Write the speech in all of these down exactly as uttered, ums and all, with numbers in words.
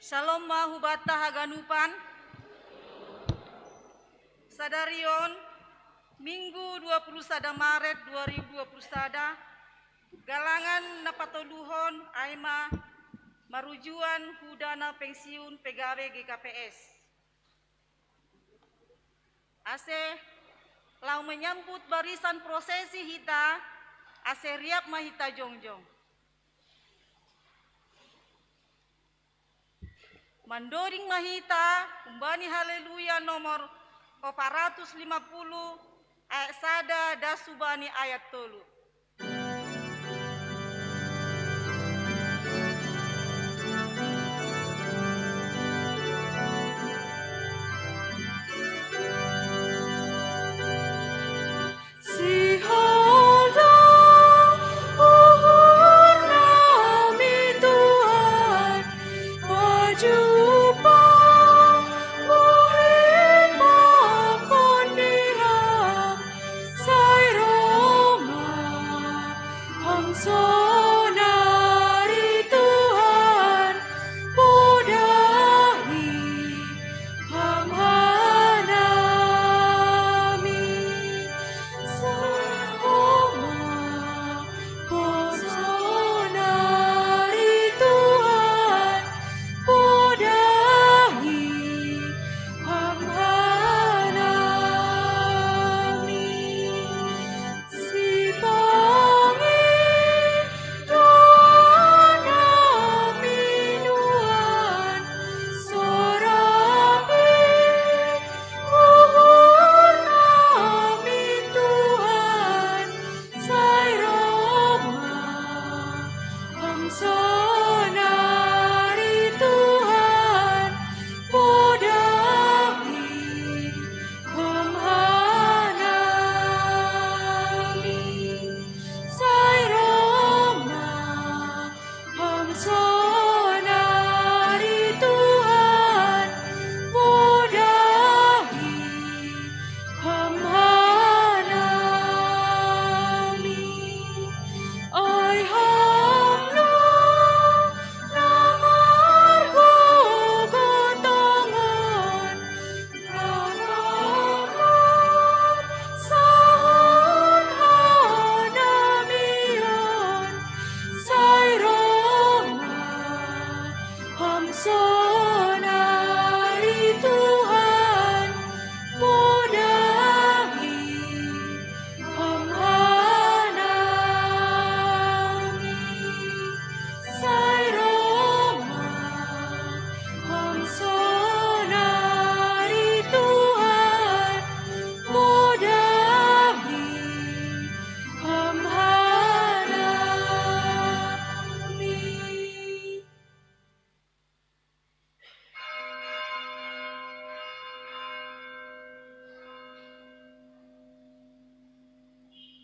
Shalom ma hubata haganupan. Sadarion, Minggu dua puluh sada Maret dua ribu dua puluh sada, galangan na patoluhon ai ma marujuan hu dana pensiun pegawe G K P S. Ase, lau menyambut barisan prosesi hita, ase riap ma hita jongjong. Mandoding ma hita humbani Haleluya nomor opat ratus lima puluh, ayat sada das hubani ayat tolu.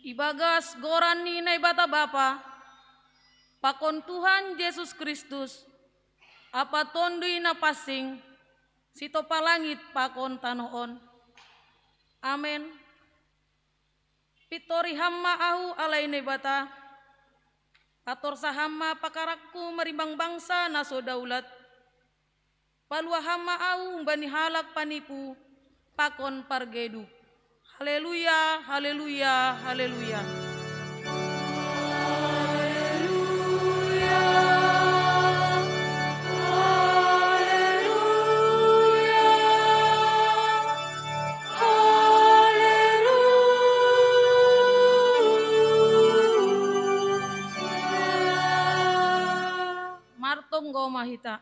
Ibagas goran ni Naibata Bapa, pakon Tuhan Jesus Kristus, ampa Tonduy Napansing, sitopa langit pakon tanoh on. Amen. Pintori Ham ma ahu, ale Naibata, patorsa Ham ma pakarakku marimbang bangsa na so daulat. Palua Ham ma ahu humbani halak panipu pakon pargeduk. Haleluya, haleluya, haleluya. Martonggo ma hita.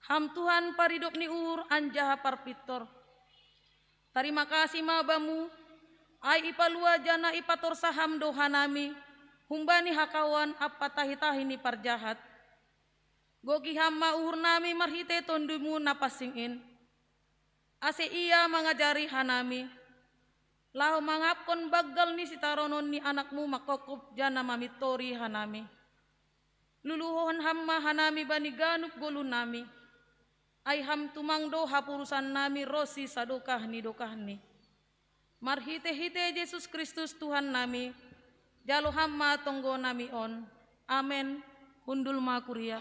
Ham Tuhan, paridop ni uhur anjaha parpintor. Tarima kasih ma Bamu, ai ipalua janah ipatorsa Ham do hanami humbani hakawan ampa tahi-tahi ni parjahat. Goki Ham ma uhurnami marhitei Tonduy-Mu na pansing in, ase Ia mangajari hanami, laho mangaphon banggal ni sitaronon ni Anak-Mu mangkopkop janah mamintori hanami. Luluhon Ham ma hanami bani ganup goluhnami, ai Ham tumang do haporusannami ronsi sadokah ni dokahni. Marhitei-hitei Jesus Kristus Tuhannami, jalo Ham ma tonggonami on. Amen. Hundul ma kuria.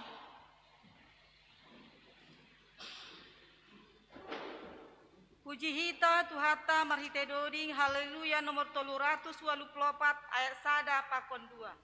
Puji hita Tuhanta marhite doding Haleluya nomor tolu ratus walu puluh opat ayat sada pakon dua.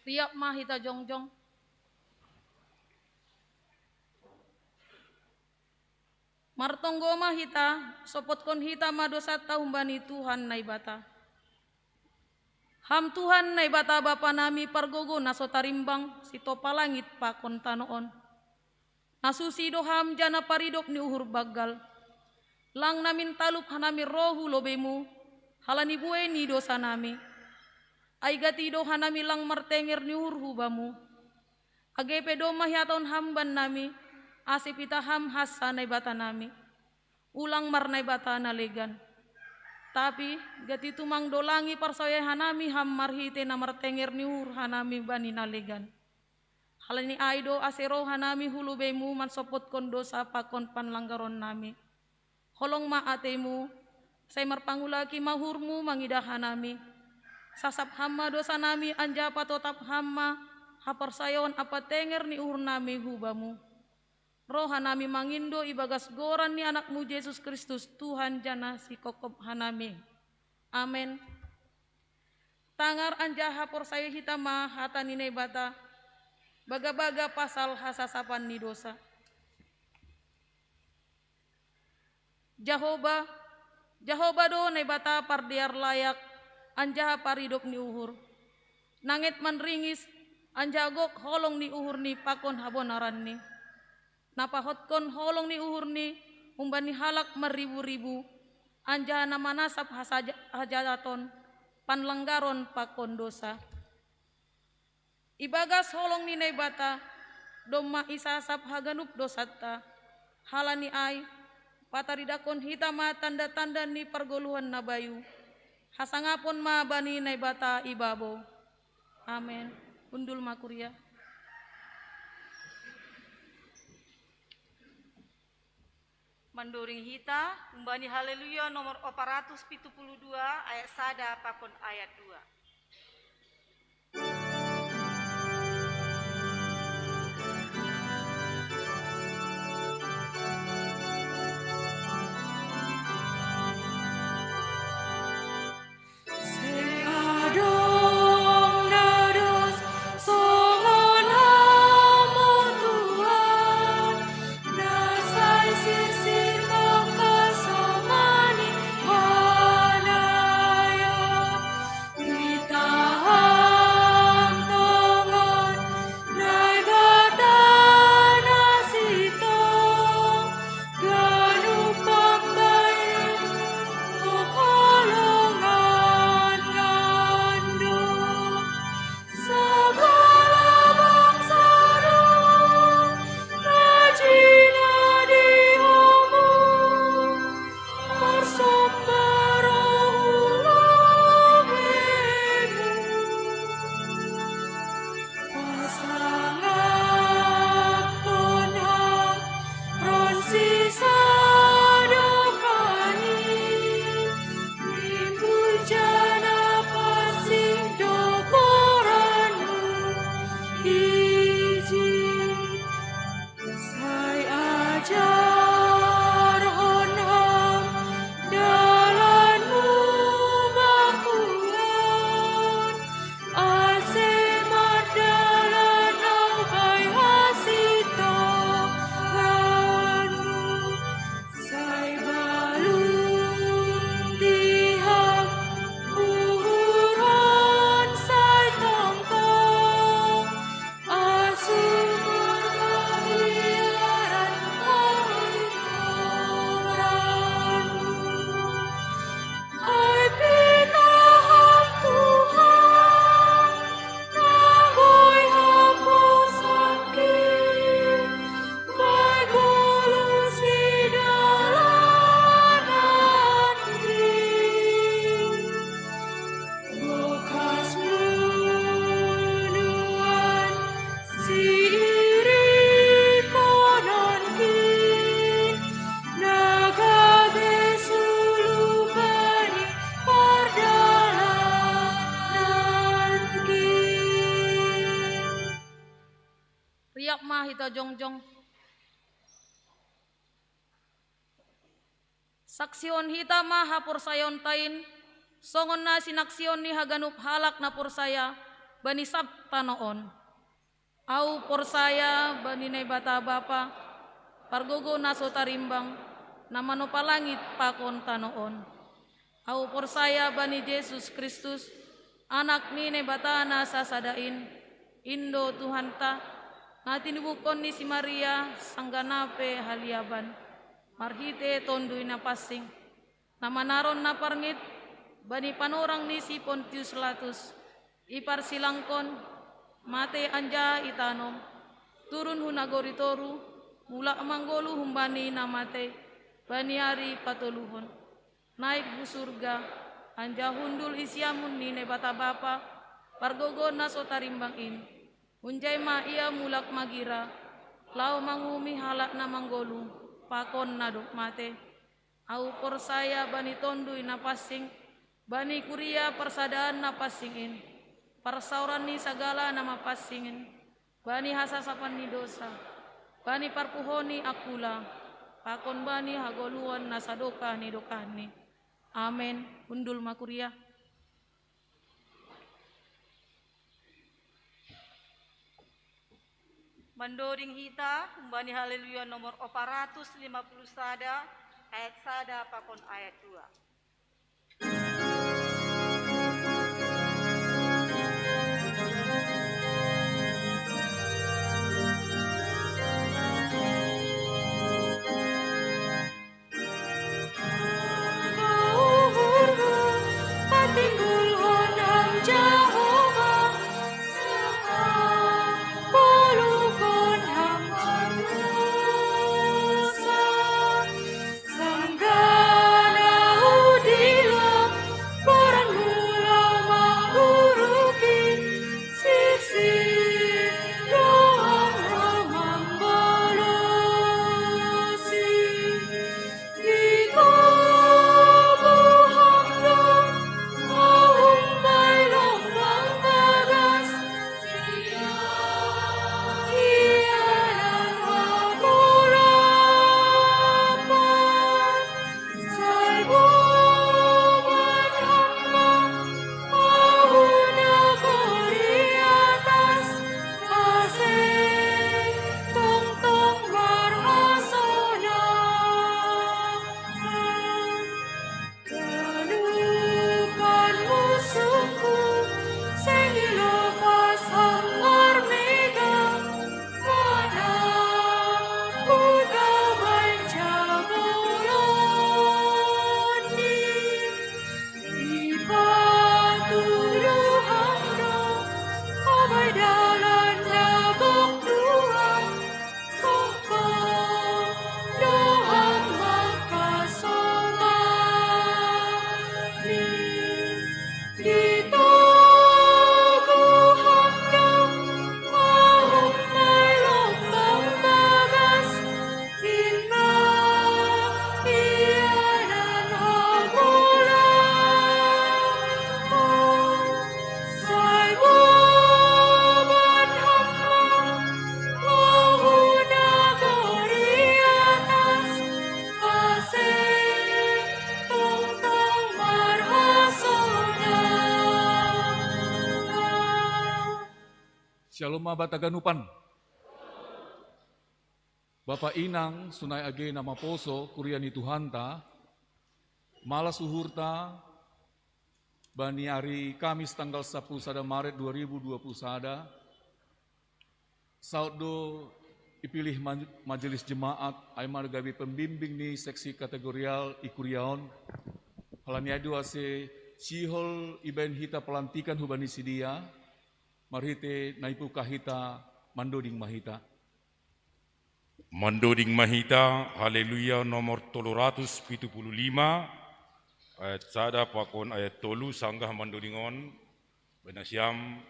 Riap ma hita jongjong. Martonggo ma hita, sopotkon hita ma dosanta humbani Tuhan Naibata. Ham Tuhan Naibata Bapa nami pargogo na so tarimbang, sitopa langit pakon tano on. Na susi do Ham jana paridop ni uhur banggal. Lang namin talup hanami ro hu lobeimu, halani buei ni dosa nami. Ai gati do hanami lang martenger ni uhur hu Bamu. Age pe domma hihatahon Ham bannami, ase pitah Ham hansa Naibata nami. Ulang marnaibata na legan. Tapi, gati tumang do lang iparsaorai hanami Ham marhite na martenger ni uhur hanami bani na legan. Halani ai do ase ro hanami hu lobeimu mansopotkon dosa pakon panlanggaron nami. Holong ma ateimu, sai marpangulaki ma uhurmu mangidah hanami. Sasap Ham ma dosa nami anjaha patotap Ham ma haporsayaon ampa tenger ni uhur nami hu Bamu. Ro hanami mangindo ibagas goran ni Anakmu Jesus Kristus, Tuhan jana Sikophop hanami. Amen. Tangar anjaha porsayai hita ma hata ni Naibata. Bagabaga pasal hasasapan ni dosa. Jahoba, Jahoba do Naibata pardear layak anjaha paridop ni uhur. Nanget manringis, anjaha gok holong ni uhurni pakon habonaranni. Na pahotkon holong ni uhurni humbani halak marribu-ribu, anjaha na manasap hasaja-, hajahaton, panlanggaron pakon dosa. Ibagas holong ni Naibata, domma isasap haganup dosanta. Halani ai, pataridakon hita ma tanda-tanda ni pargoluhan na bayu. Hasangapon ma bani Naibata ibabo. Amen. Hundul ma kuria. Mandoring hita, humbani Haleluya nomor opat ratus pitu puluh dua ayat sada pakon ayat dua. Riap ma hita jongjong. Saksihon hita ma haporsayaonta in, songon na sinaksihon ni haganup halak na porsaya bani sab tano on. Ahu porsaya bani Naibata Bapa, pargogo na so tarimbang, na manopa langit pakon tano on. Ahu porsaya bani Jesus Kristus, Anak ni Naibata na sasada in, in do Tuhanta, na tinubuhon ni si Maria sanggah na pe haliaban, marhite Tonduy Napansing, na manaron na parngit bani panorang ni si Pontius Latus, iparsilangkon, mate anjaha itanom, turun hu nagori toru, mulak manggoluh humbani na mate, bani ari patoluhon. Naik hu surga, anjaha hundul i siamun ni Naibata Bapa, pargogo na so tarimbang in. Hunjai ma ia mulak magira, laho manguhumi halak na manggoluh, pakon na dob mate. Ahu porsaya bani Tonduy Napansing, bani kuria parsadaan na pansing in, parsaoran ni sagala na mapansing in, bani hasasapan ni dosa, bani parpuho ni angkula, pakon bani hagoluhan na sadokah ni dokahni. Amen. Hundul ma kuria. Mandoding hita humbani Haleluya nomor opat ratus lima puluh sada, ayat sada pakon ayat dua. Shalom Abba taganupan. Bapa inang, sonai age na maposo kuria ni Tuhanta, malas uhurta bani ari Kamis tanggal sapuluh sada Maret dua ribu dua puluh sada, saut do ipilih ma-, majelis jemaat, ai ma gabe pembimbing ni seksi kategorial i kuria on, halani ai do ase sihol ibaen hita pelantikan hubani sidea, marhite na ipuka hita, mandoding ma hita. Mandoding ma hita, Haleluya nomor tolu ratus pitu puluh lima, ayat sada pakon ayat tolu, sanggah mandoding on, baen nasiam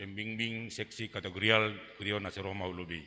pembimbing seksi kategorial kuria on ase ro ma hu lobei.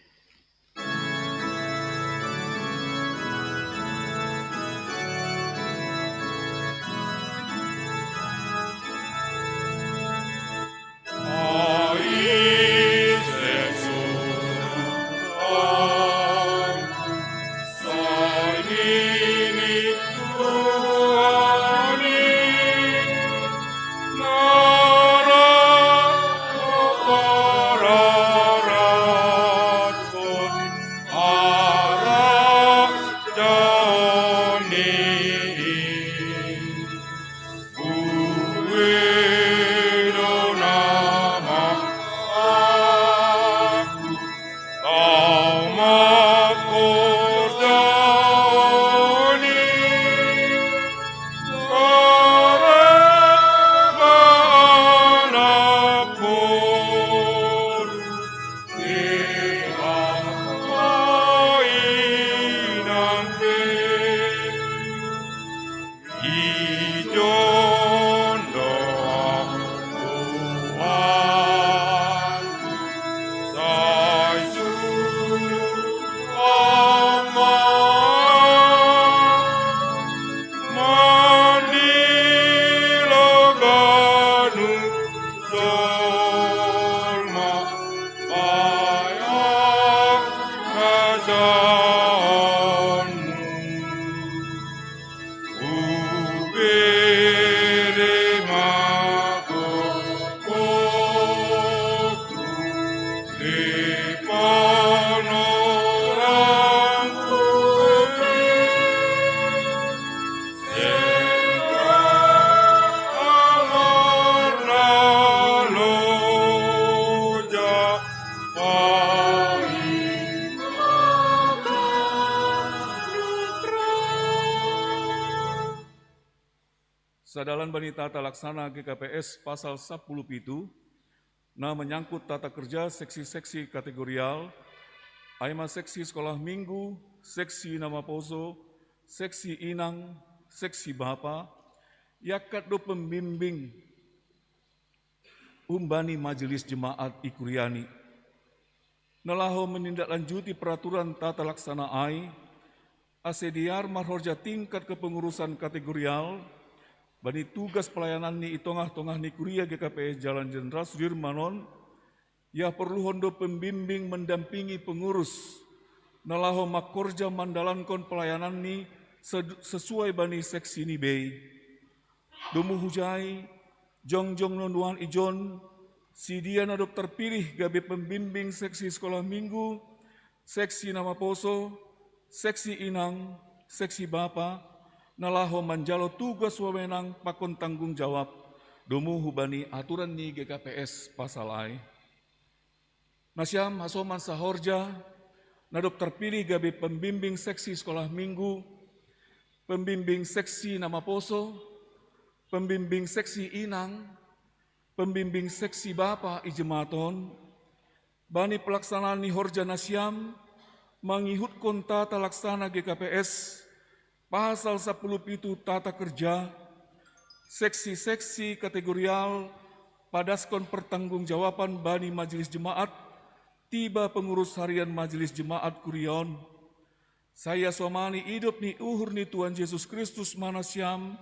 Sadalan bani tata laksana G K P S pasal sapuluh pitu, na menyangkut tata kerja seksi-seksi kategorial, ai ma seksi sekolah minggu, seksi na maposo, seksi inang, seksi bapa, yakat do pembimbing humbani majelis jemaat i kuriani. Na laho menindaklanjuti peraturan tata laksana ai, ase dear marhorja tingkat kepengurusan kategorial, bani tugas pelayanan ni i tongah-tongah ni kuria G K P S Jalan Jenderal Sudirman on, ia porluhon do pembimbing mendampingi pengurus, na laho mangkorja mandalankon pelayanan ni sesuai bani seksi ni bei. Domu hujai, jongjong nonuan ijon, sidia na dob terpilih gabe pembimbing seksi sekolah minggu, seksi na maposo, seksi inang, seksi bapa, na laho manjalo tugas wewenang pakon tanggung jawab, domu hubani aturan ni G K P S pasal ai. Nasiam hasoman sahorja, na dob terpilih gabe pembimbing seksi sekolah minggu, pembimbing seksi na maposo, pembimbing seksi inang, pembimbing seksi bapa i jemaat on, bani pelaksanaan ni horja nasiam, mangihutkon tata laksana G K P S, pasal sapuluh pitu tata kerja, seksi-seksi kategorial, padaskon pertanggungjawaban bani majelis jemaat, tiba pengurus harian majelis jemaat kuria on. Sai ia somani idop ni uhur ni Tuhan Jesus Kristus ma nasiam,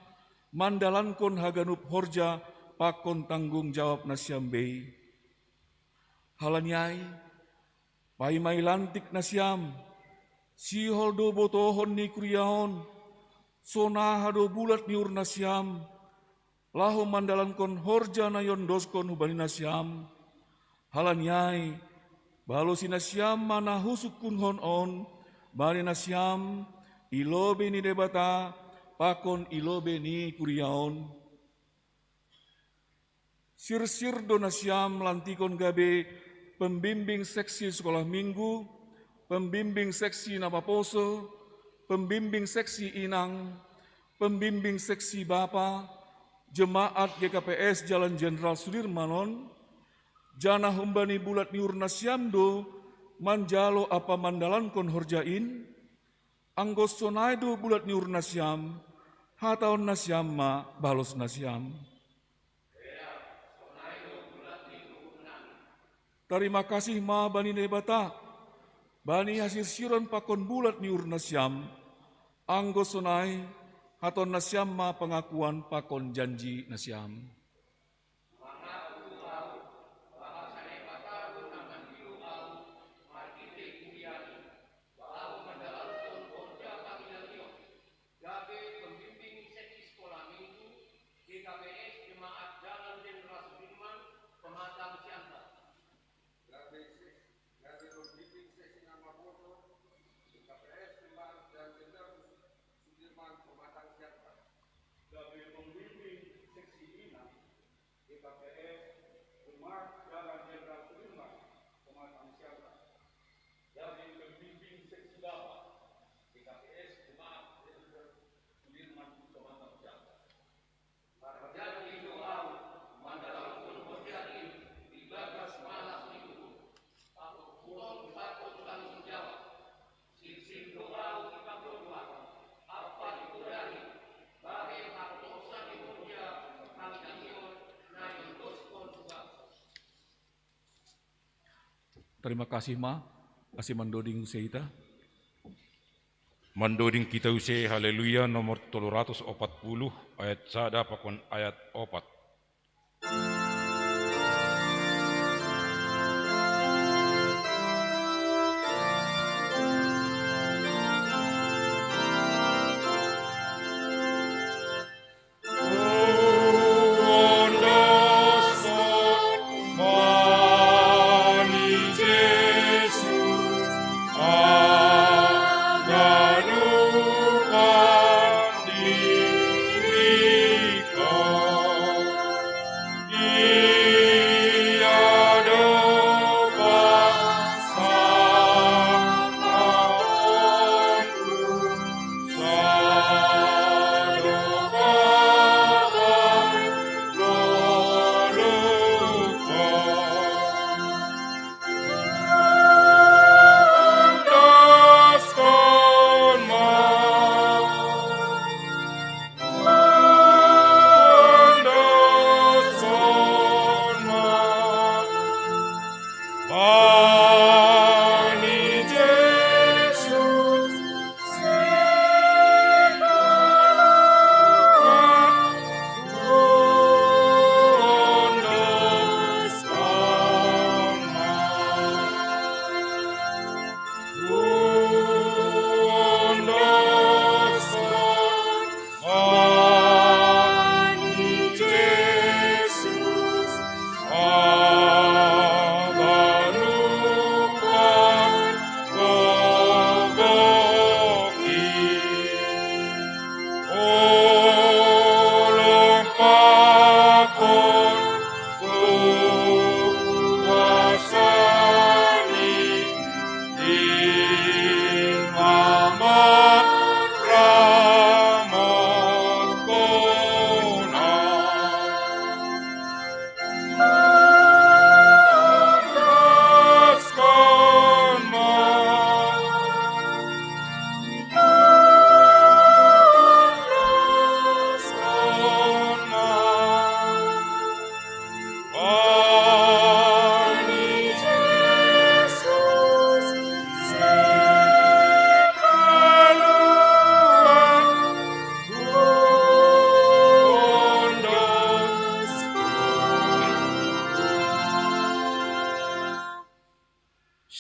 mandalankon haganup horja pakon tanggung jawab nasiam bei. Halani ai, paima ilantik nasiam, sihol do botohon ni kuria on, sonaha do bulat ni uhur nasiam, laho mandalankon horja na iondoskon hubani nasiam. Halani ai, balosi nasiam ma na husungkunhon on bani nasiam, i lobei ni Debata pakon i lobei ni kuria on. Sirsir do nasiam lantikon gabe pembimbing seksi sekolah minggu, pembimbing seksi na maposo, pembimbing seksi inang, pembimbing seksi bapa, jemaat G K P S Jalan Jenderal Sudirman on, janah humbani bulat ni uhur nasiam do manjalo ampa mandalankon horja in. Anggo sonai do bulat ni uhur nasiam, hatahon nasiam ma balos nasiam. Tarima kasih ma bani Naibata, bani hasirsiron pakon bulat ni uhur nasiam. Anggo sonai, hatahon nasiam ma pangakuan pakon janji nasiam. Gabe pembimbing seksi sekolah minggu, G K P S Jemaat Jalan Jenderal Sudirman, Pematang Siantar. Gabe seksi, gabe pembimbing seksi na maposo, G K P S Jemaat Jalan Jenderal Sudirman, Pematang Siantar. Gabe pembimbing seksi inang, G K P S Jemaat Jalan Jenderal Sudirman, Pematang Siantar. Gabe pembimbing seksi bapa, G K P S Jemaat Jenderal Sudirman, Pematang Siantar. Marhajati do ahu mandalankon horja in di bagas malas ni uhur, pakon huhut pakon tanggung jawab. Sirsir do ahu di panggoduan ampa di godari, bahen harorosan ni horja pangidangion na iondoskon tu bangso. Tarima kasih ma, ase mandoding use hita. Mandoding hita use Haleluya nomor tolu ratus opat puluh, ayat sada pakon ayat opat.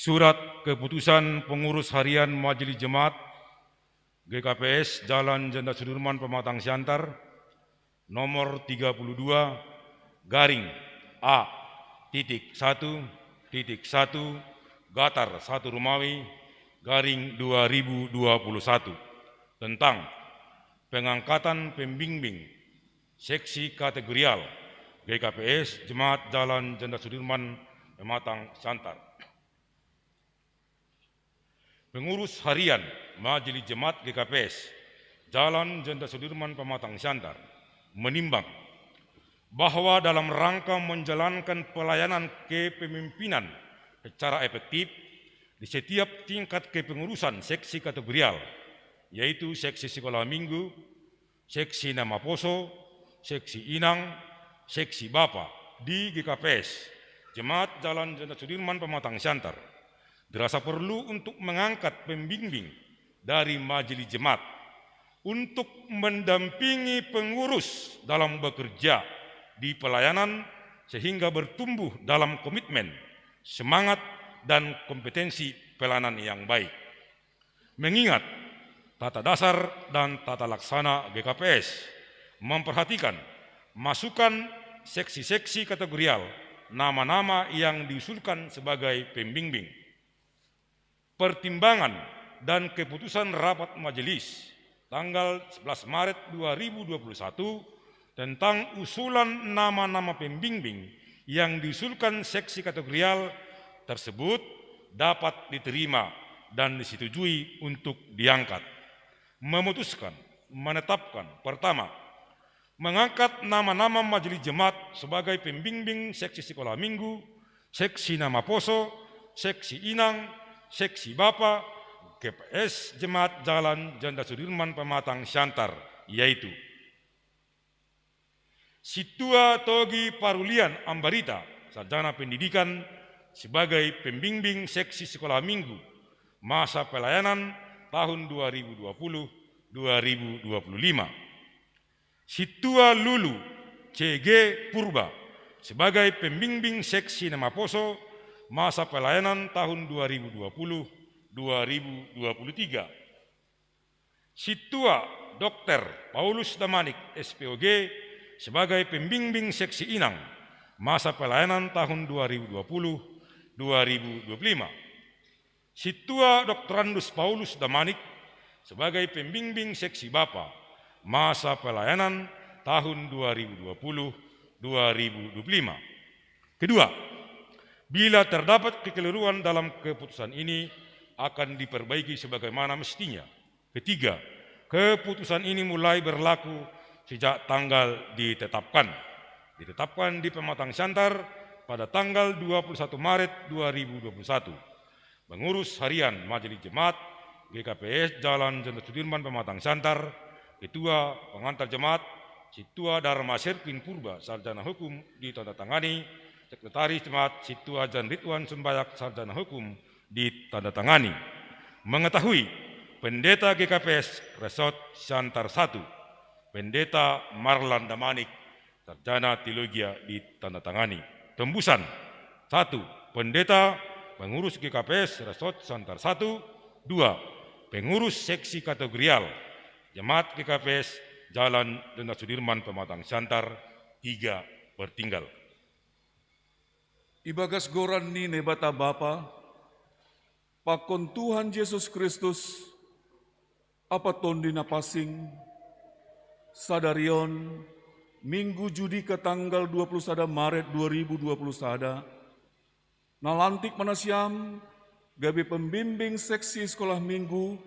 Surat Keputusan Pengurus Harian Majelis Jemaat G K P S Jalan Jenderal Sudirman, Pematang Siantar, nomor tiga puluh dua, garing A titik satu titik satu, gatar satu Romawi, garing dua ribu dua puluh satu, tentang pengangkatan pembimbing seksi kategorial G K P S Jemaat Jalan Jenderal Sudirman, Pematang Siantar. Pengurus Harian Majelis Jemaat G K P S Jalan Jenderal Sudirman, Pematang Siantar, menimbang bahwa dalam rangka menjalankan pelayanan kepemimpinan secara efektif di setiap tingkat kepengurusan seksi kategorial, yaitu seksi sekolah minggu, seksi nama poso, seksi inang, seksi bapa di G K P S Jemaat Jalan Jenderal Sudirman, Pematang Siantar, dirasa perlu untuk mengangkat pembimbing dari majelis jemaat untuk mendampingi pengurus dalam bekerja di pelayanan, sehingga bertumbuh dalam komitmen, semangat, dan kompetensi pelayanan yang baik. Mengingat tata dasar dan tata laksana G K P S memperhatikan masukan seksi-seksi kategorial nama-nama yang diusulkan sebagai pembimbing. Pertimbangan dan keputusan rapat majelis tanggal sebelas Maret dua ribu dua puluh satu tentang usulan nama-nama pembimbing yang diusulkan seksi kategorial tersebut dapat diterima dan disetujui untuk diangkat. Memutuskan, menetapkan, pertama, mengangkat nama-nama majelis jemaat sebagai pembimbing seksi sekolah minggu, seksi nama poso, seksi inang, seksi bapa, G K P S Jemaat Jalan Jenderal Sudirman, Pematang Siantar, yaitu Situa Togi Parulian Ambarita, Sarjana Pendidikan, sebagai pembimbing seksi sekolah minggu masa pelayanan tahun dua ribu dua puluh dua ribu dua puluh lima. Situa Lulu C G Purba sebagai pembimbing seksi nama poso masa pelayanan tahun dua ribu dua puluh dua ribu dua puluh tiga. Situa Doktor Paulus Damanik, S P O G, sebagai pembimbing seksi inang masa pelayanan tahun dua ribu dua puluh dua ribu dua puluh lima. Situa Doktorandus Paulus Damanik sebagai pembimbing seksi bapa masa pelayanan tahun dua ribu dua puluh dua ribu dua puluh lima. Kedua, bila terdapat kekeliruan dalam keputusan ini, akan diperbaiki sebagaimana mestinya. Ketiga, keputusan ini mulai berlaku sejak tanggal ditetapkan. Ditetapkan di Pematang Siantar pada tanggal dua puluh satu Maret dua ribu dua puluh satu. Pengurus Harian Majelis Jemaat G K P S Jalan Jenderal Sudirman, Pematang Siantar, Ketua Pengantar Jemaat, Situa Dharma Serpin Purba, Sarjana Hukum, ditandatangani, Sekretaris Jemaat, Situa Jan Ridwan Sumbayak, Sarjana Hukum, ditandatangani. Mengetahui Pendeta G K P S Resort Siantar satu, Pendeta Marlan Damanik, Sarjana Teologia, ditandatangani. Tembusan. Satu, Pendeta Pengurus G K P S Resort Siantar satu. Dua, Pengurus Seksi Kategorial Jemaat G K P S Jalan Jenderal Sudirman, Pematang Siantar. Tiga, bertinggal. Ibagas goran ni Naibata Bapa, pakon Tuhan Jesus Kristus, Ampa Tondi na pansing, sadari on, Minggu Judika tanggal dua puluh sada Maret dua ribu dua puluh sada, nalantik ma nasiam gabe pembimbing seksi sekolah Minggu,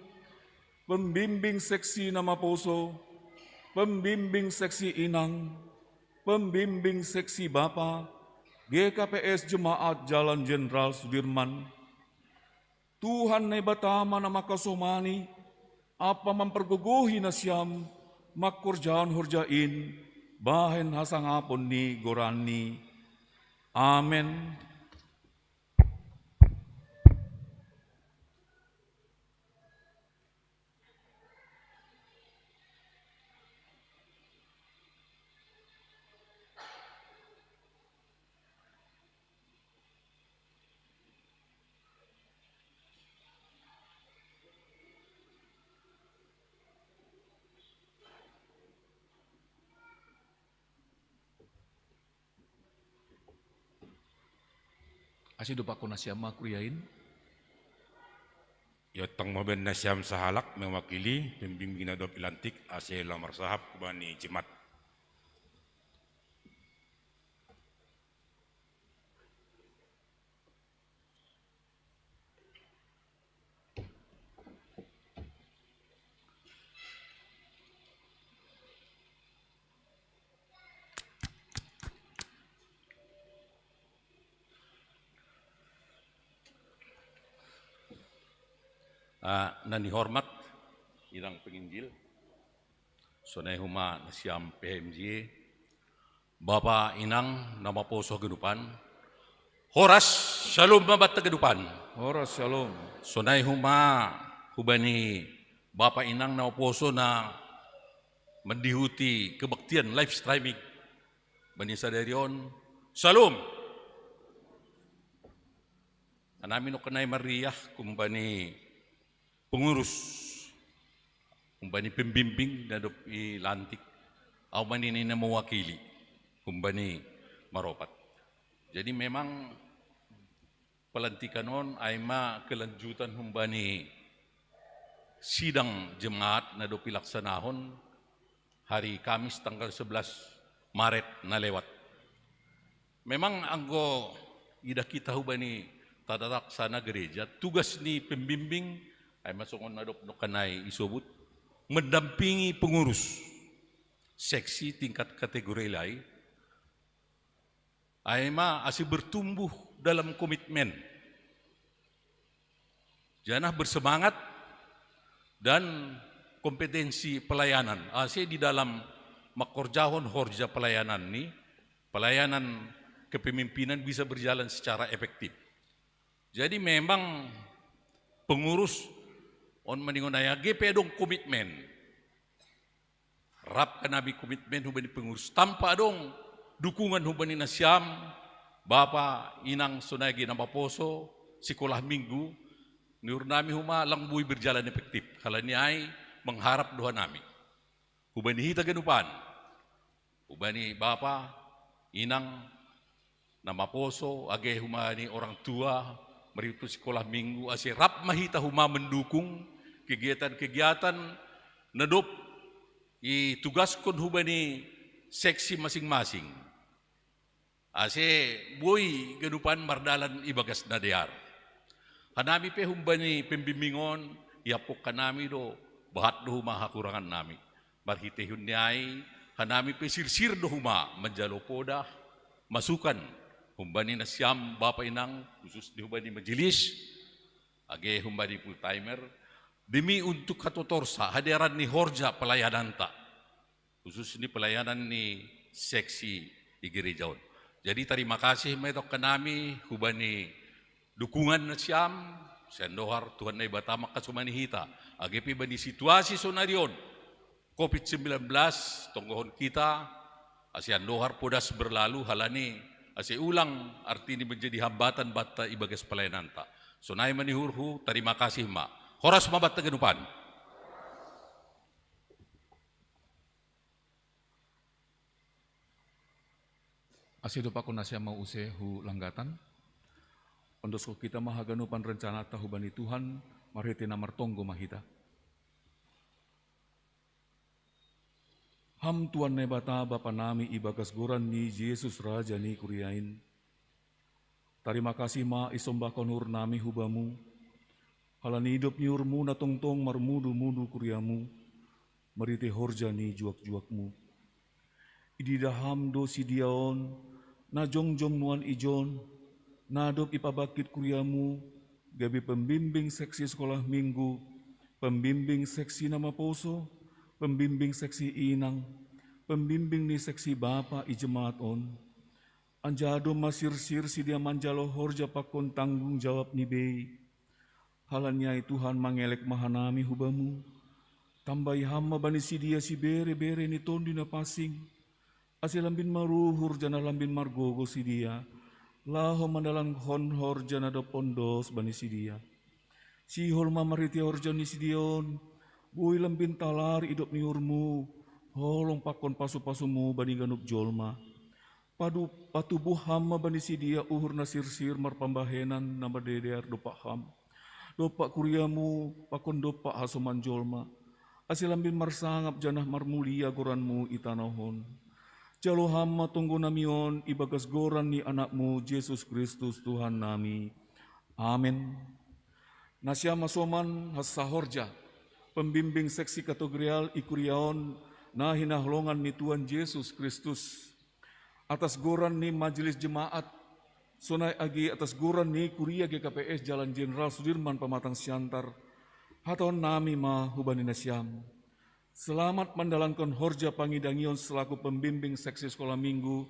pembimbing seksi nama poso, pembimbing seksi inang, pembimbing seksi bapa, G K P S Jemaat Jalan Jenderal Sudirman. Tuhan Naibata ma na mangkasomani, ampa mampargogohi nasiam mangkorjahon horja in, bahen hasangapon ni goranNi. Amen. Asi dopakkon nasiam ma kuriain. Iontang ma baen nasiam sahalak mewakili pembimbing na dob i lantik ase lam marsahap hubani jemaat. Ah, na nihormat inang penginjil, sonai homa nasiam P H M J, bapa inang na maposo haganupan, horas syalom ma banta haganupan. Horas syalom. Sonai homa hubani bapa inang na maposo na mandihuti kebaktian live streaming bani sadari on, syalom. Hanami nongkenai marriah humbani pengurus, humbani pembimbing na dob i lantik, ahu ma nini na mewakili humbani maropat. Jadi memang pelantikan on ai ma kelanjutan humbani sidang jemaat na dob ilaksanahon hari Kamis tanggal sebelas Maret na lewat. Memang anggo idah hita hubani tata laksana gereja, tugas ni pembimbing ai ma songon na dob nongkenai isobut, mendampingi pengurus seksi tingkat kategorial i, ai ma ase bertumbuh dalam komitmen, janah bersemangat dan kompetensi pelayanan, ase di dalam mangkorjahon horja pelayanan ni, pelayanan kepemimpinan bisa berjalan secara efektif. Jadi memang pengurus on maningon ai age pe adong komitmen, rap hanami komitmen hubani pengurus. Tanpa adong dukungan hubani nasiam, bapa, inang, sonai age na maposo sikolah minggu, niuhur nami homa lang boi berjalan efektif. Halani ai mengharap do hanami hubani hita ganupan, hubani bapa, inang, na maposo, age hubani orang tua, marhite sikolah minggu, ase rap ma hita homa mendukung kegiatan-kegiatan na dob itugaskon hubani seksi masing-masing, ase boi ganupan mardalan ibagas na dear. Hanami pe humbani pembimbing on, ihaphon hanami do, bahat do homa hahurangan nami. Marhiteihon ni ai, hanami pe sirsir do homa manjalo podah, masukan, humbani nasiam bapa inang, khusus ni hubani majelis, age humbani full timer, demi untuk hatotorsa hadearan ni horja pelayananta, khusus ni pelayanan ni seksi i gereja on. Jadi tarima kasih ma itongkan nami hubani dukungan nasiam, sian dohar Tuhan Naibata mangkasomani hita, age pe bani situasi sonari on, covid sembilan belas, tonggohon hita, ase andohar podas berlalu, halani ase ulang artini menjadi hambatan banta ibagas pelayananta. Sonai ma nihurhu, tarima kasih ma. Horas ma banta ganupan. Ase dopakkon nasiam ma use hu langgatan. Ondoskon hita ma haganupan rencananta hubani Tuhan, marhite na martonggo ma hita. Ham Tuhan Naibata Bapa nami ibagas goran ni Jesus Raja ni kuria in. Tarima kasih ma isombahkon uhur nami hu Bamu, halani idop ni uhurmu na tongtong marmudu-mudu kuriamu, marhite horja ni juak-juakmu. Ididah Ham do sidia on, na jongjong nuan ijon, na dob ipabangkit kuriamu, gabe pembimbing seksi sekolah minggu, pembimbing seksi na maposo, pembimbing seksi inang, pembimbing ni seksi bapa i jemaat on. Anjaha domma sirsir sidia manjalo horja pakon tanggung jawab ni bei. Halani ai Tuhan mangelek ma hanami hu Bamu. Tambai Ham ma bani sidia sibere-bere ni Tondi Na Pansing, ase lambin maruhur janah lambin margogo sidia, laho mandalankon horja na dob ondos bani sidia. Sihol ma marhite horja ni sidia on, boi lambin talar idop ni uhurmu, holong pakon pasu-pasumu bani ganup jolma. Padu patubuh Ham ma bani sidea uhur na sirsir marpambahenan na madear dompak Ham, dompak kuriaMu pakon dompak hasoman jolma. Ase lambin marsangap janah marmulia goranMu i tanoh on. Jalo Ham ma tonggo nami on ibagas goran ni AnakMu Jesus Kristus Tuhan nami. Amen. Nasiam hasoman hansahorja, pembimbing seksi kategorial i kuria on, na hinaholongan ni Tuhan Jesus Kristus. Atas goran ni majelis jemaat, sonai age atas goran ni kuria G K P S Jalan Jenderal Sudirman Pematang Siantar, hatahon nami ma hubani nasiam. Selamat mandalankon horja pangidangion selaku pembimbing seksi sekolah minggu,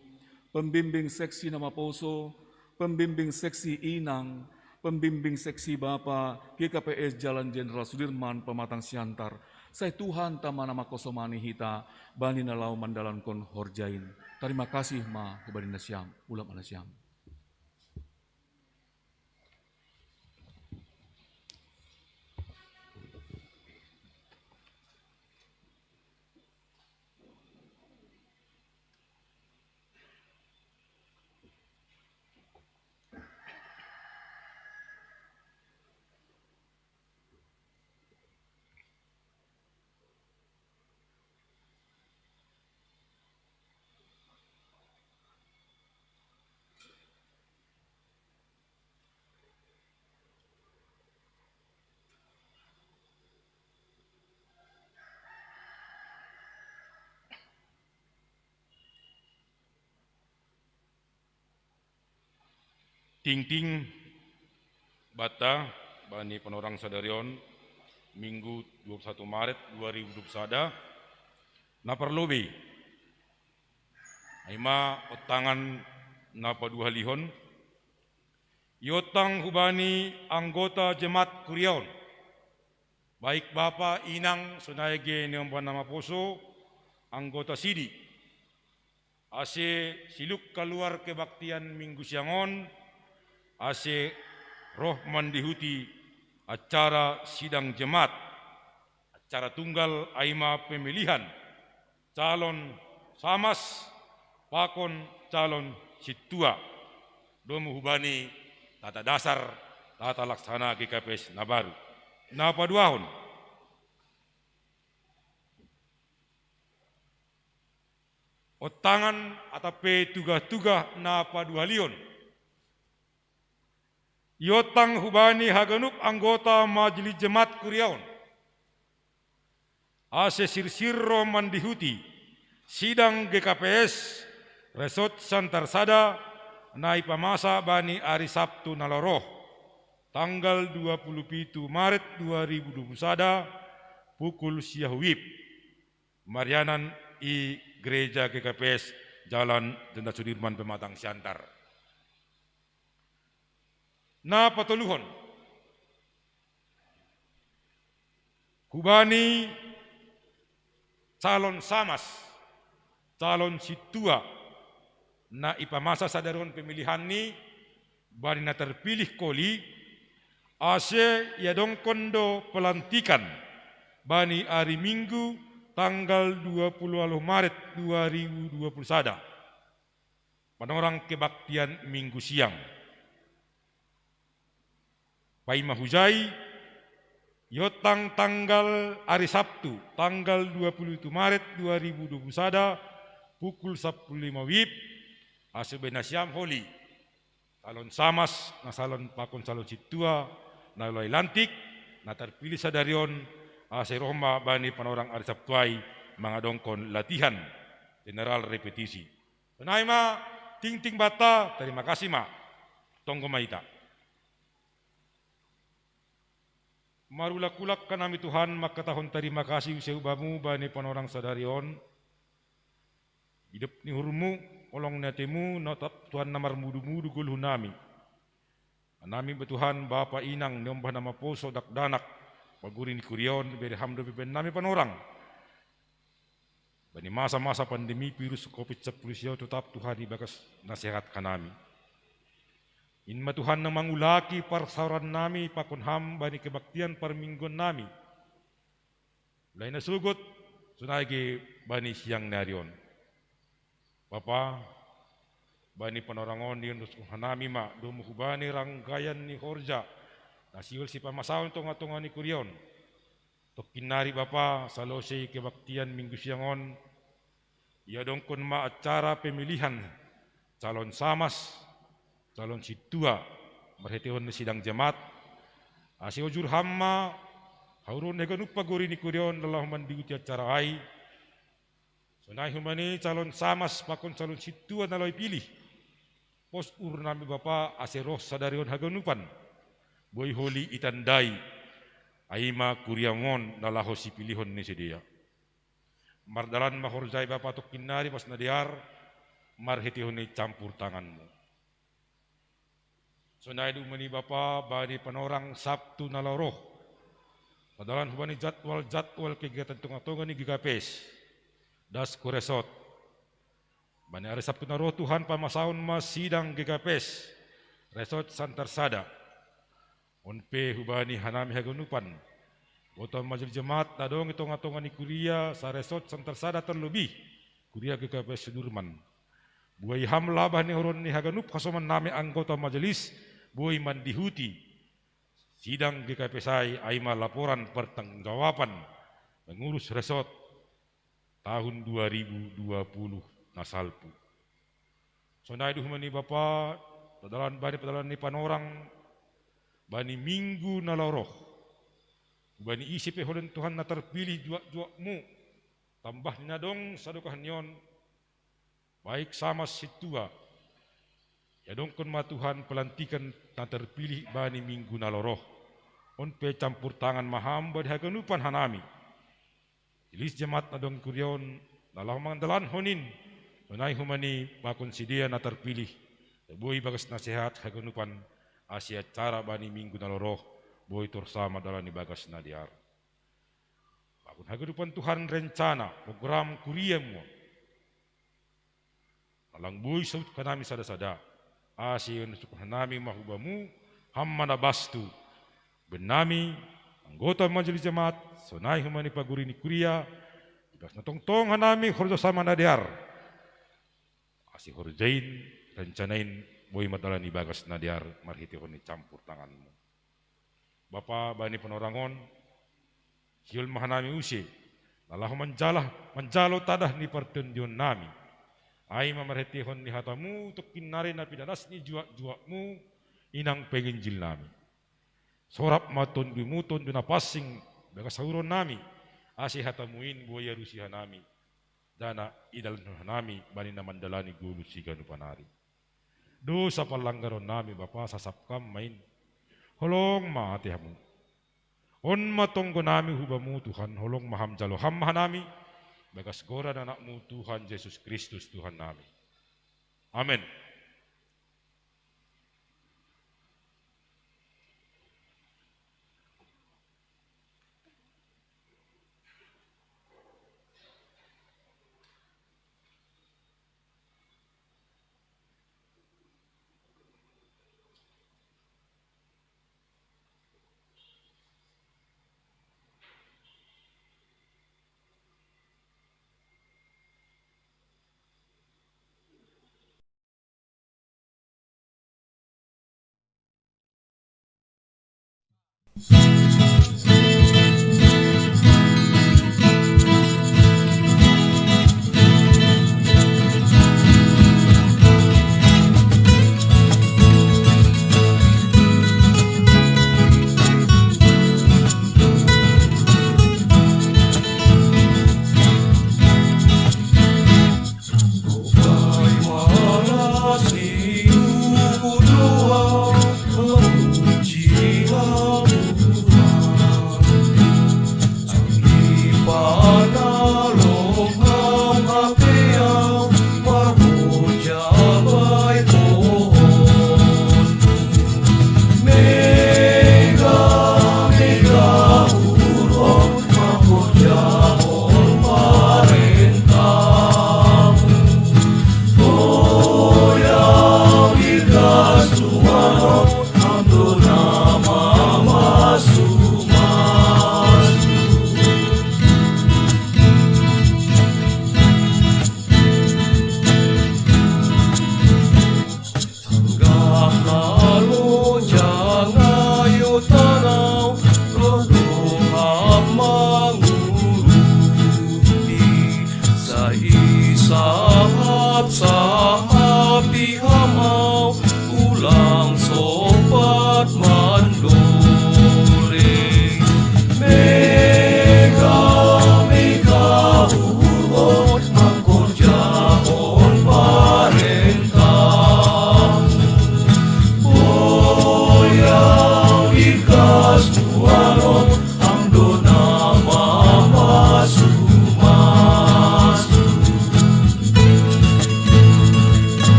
pembimbing seksi na maposo, pembimbing seksi inang, pembimbing seksi bapa G K P S Jalan Jenderal Sudirman Pematang Siantar. Sai Tuhan Tama na mangkasomani hita bani na laho mandalankon horja in. Tarima kasih ma hubani nasiam, ulam nasiam. Tingting banta bani panorang sadari on, Minggu dua puluh satu Maret dua ribu dua puluh sada, na parlobei, ai ma ontangan na paduahalihon, iontang hubani anggota jemaat kuria on, baik bapa, inang, sonai age niomba na maposo, anggota sidi, ase siluk kaluar kebaktian Minggu siang on, ase roh mandihuti acara sidang jemaat, acara tunggal ai ma pemilihan calon samas pakon calon sintua, domu hubani tata dasar tata laksana G K P S na baru. Na paduahon, ontangan atap pe tugah-tugah na paduahalihon, iontang hubani haganup anggota majelis jemaat kuria on, ase sirsir roh mandihuti sidang G K P S Resort Siantar Sada, na ipamasa bani ari Sabtu na laho roh, tanggal dua puluh pitu Maret dua ribu dua puluh sada, pukul sia WIB, marianan i Gereja G K P S Jalan Jenderal Sudirman Pematang Siantar. Na patoluhon, hubani calon samas, calon sintua, na ipamasa sadari on pemilihanni bani na tarpilih koli, ase iadongkon do pelantikan bani ari Minggu tanggal dua puluh waluh Maret dua ribu dua puluh sada. Panorang kebaktian Minggu siang. Paima hujai, iontang tanggal ari Sabtu, tanggal dua puluh pitu Maret dua ribu dua puluh sada, pukul sampulu lima WIB, ase boi nasiam holi calon samas, na calon pakon calon sintua, na loai lantik, na tarpilih sadari on, ase roh ma bani panorang ari Sabtu ai mangadongkon latihan, general repetisi. Sonai ma, tingting banta, tarima kasih ma. Tonggo ma hita. Marulak-ulak hanami Tuhan mangkatahon tarima kasih muse hu Bamu bani panorang sadari on. Idop ni uhurMu, holong ni ateiMu, na totap Tuhan na marmudu-mudu goluhnami. Hanami ma Tuhan, bapa, inang, niombah na maposo, dakdanak, paguri ni kuria on, bere Ham dope bannami panorang. Bani masa-masa pandemi virus covid sampulu sia on, totap Tuhan ibagas na sehat hanami. In ma Tuhan na mangulaki parsaorannami pakon Ham bani kebaktian parmingguannami. Mulai na sogot, sonai age bani siang ni ari on. Bapa, Bani panorang on, iondus hanami ma domu hubani ranggayan ni horja na sihol sipamasaon tonga-tonga ni kuria on. Tokkin nari Bapa, salosei kebaktian Minggu siang on, iadongkon ma acara pemilihan calon samas, calon sintua, marhiteihon ni sidang jemaat, ase ojur Ham ma hauruon ni haganup pagori ni kuria on na laho mandihuti acara ai. Sonai hubani calon samas pakon calon sintua na laho ipilih, pos uhurnami Bapa, ase roh sadari on haganupan, boi holi itandai, ai ma kuriaM on na laho sipilihon ni sidea. Mardalan ma horjai Bapa tokkin nari bagas na dear, marhiteihon ni campur tanganMu. Sonai do hubani Bapa bani panorang Sabtu na laho roh, padalan hubani jadwal-jadwal kegiatan tonga-tonga ni G K P S, das ku resort. Bani ari Sabtu na roh Tuhan, pamasaon ma sidang G K P S, resort Santarsada. On pe hubani hanami haganupan, anggota majelis jemaat na adong i tonga-tonga ni kuria sa-resort Santarsada, terlebih kuria G K P S Sudirman. Boi Ham labah ni hauruon ni haganup hasomannami anggota majelis, boi mandihuti sidang G K P S ai, ai ma laporan pertanggungjawaban pengurus resort tahun dua ribu dua puluh na salpu. Sonai do hubani Bapa, padalan bani padalan ni panorang bani Minggu na laho roh. Hubani ise pe holong Tuhan na terpilih juak-juakMu, tambah ni na adong sadokah ni on, baik samas sintua, iadongkon ma Tuhan pelantikan na terpilih bani Minggu na laho roh. On pe campur tangan ma Ham bani haganupan hanami. Majelis jemaat na adong i kuria on, na laho mandalankon in, sonai hubani pakon sidea na terpilih, boi bagas na sehat haganupan, ase acara bani Minggu na laho roh boi torus ma dalani bagas na dear. Pakon haganupan Tuhan rencana, program kuriaMu on, na lang boi saut hanami sada-sada, ase iondus hanami ma hu Bamu, Ham ma na bastu, bennami, anggota majelis jemaat, sonai hubani pagori ni kuria, di bagas na tongtong hanami horja sama na dear, ase horjain, rencanain, boi ma dalani bagas na dear marhiteihon ni campur tanganMu. Bapa, bani panorang on, sihol ma hanami use, na laho manjalah, manjalo tadah ni partondionnami. Ai ma marhiteihon ni hataMu tokkin nari na pinadas ni juak-juakMu, inang penginjilnami. Sorap ma TonduMu, Tondu na pansing, bagas hauruonnami, ase hataMu in boi ialusi hanami, janah idalankon hanami bani na mandalani ngolu siganup ari. Dosa panlanggaronnami Bapa, sasap Kam ma in. Holong ma atehMu. On ma tonggonami hu Bamu Tuhan, holong ma Ham, jalo Ham ma hanami, bagas goran AnakMu Tuhan Jesus Kristus Tuhannami. Amen.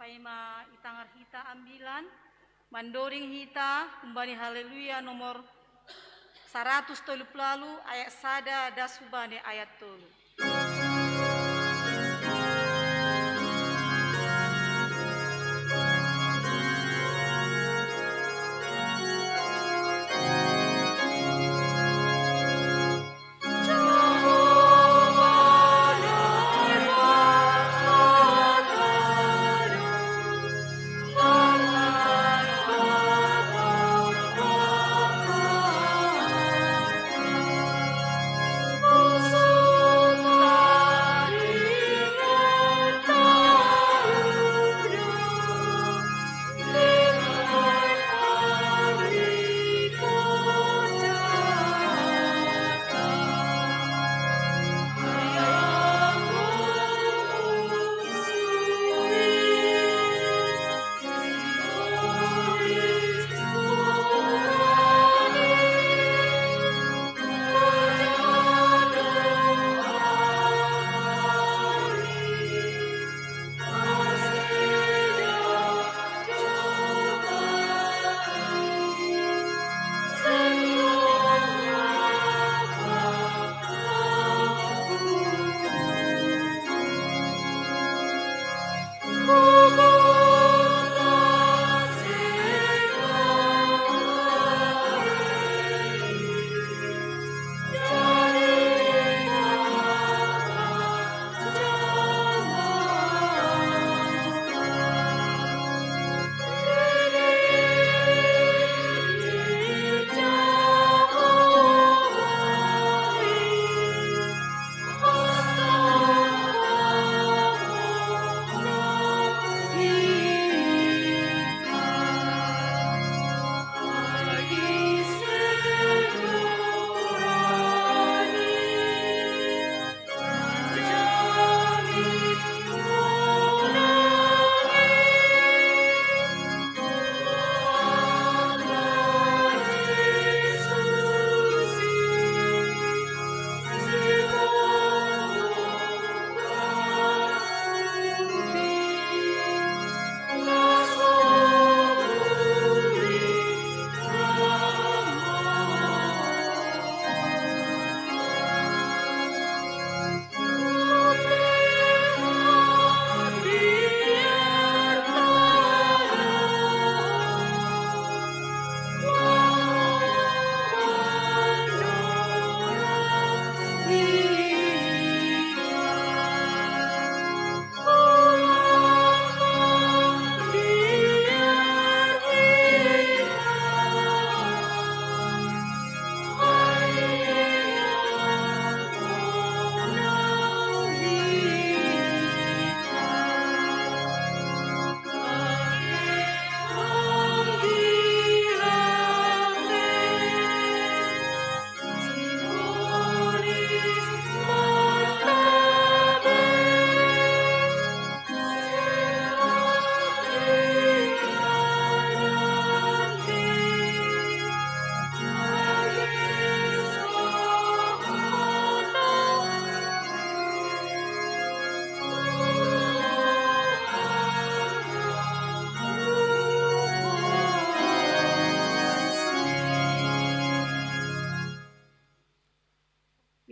Ema itangar hita ambilan, mandoring hita humbani Haleluya nomor saratus tolu pulu walu, ayat sada das humbani ayat tolu.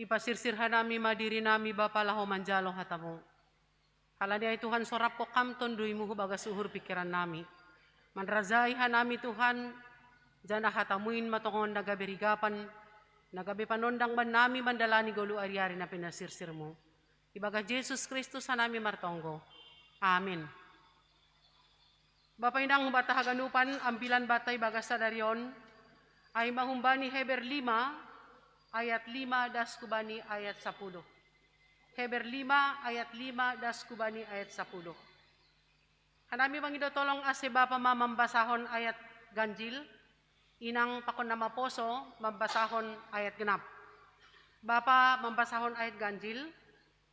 Ipasirsir hanami ma diri nami, Bapa, laho manjalo hatamu. Halani ai Tuhan, so rap ho Kam Tonduimu hubagas uhur pingkiran nami. Manrajai hanami Tuhan, janah hatamuin ma tongon na gabe rigapan, na gabe panondang bannami mandalani goluh ari-ari na pinasirsirmu. Ibagas Jesus Kristus hanami martonggo. Amin. Bapa inang humbanta haganupan, ambilan banta ibagas sadari on, ai ma humbani Heber lima ayat lima das hubani ayat sapuluh. Heber lima ayat lima das hubani ayat sapuluh. Hanami mangido tolong ase bapa ma mambasahon ayat ganjil, inang pakon na maposo mambasahon ayat genap. Bapa mambasahon ayat ganjil,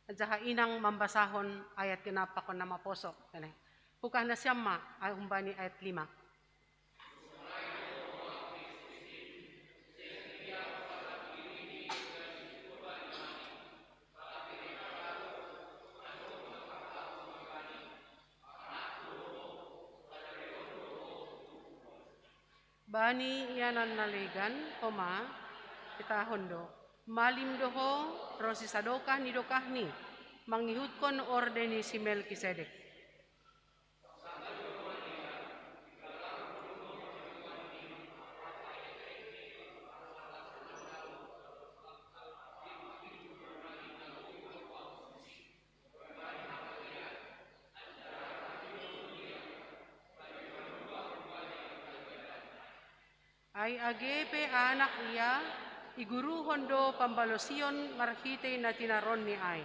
anjaha inang mambasahon ayat genap pakon na maposo. Kene. Pukah nasiam ma humbani ayat lima. Bani ianan na legan, homa, petahon do. Malim do ho, ro sisadokah ni dokahni, mangihutkon orde ni si Melkisedek. Ai age pe anak ia, iguruhon do pambalosion marhitei na tinaronni ai.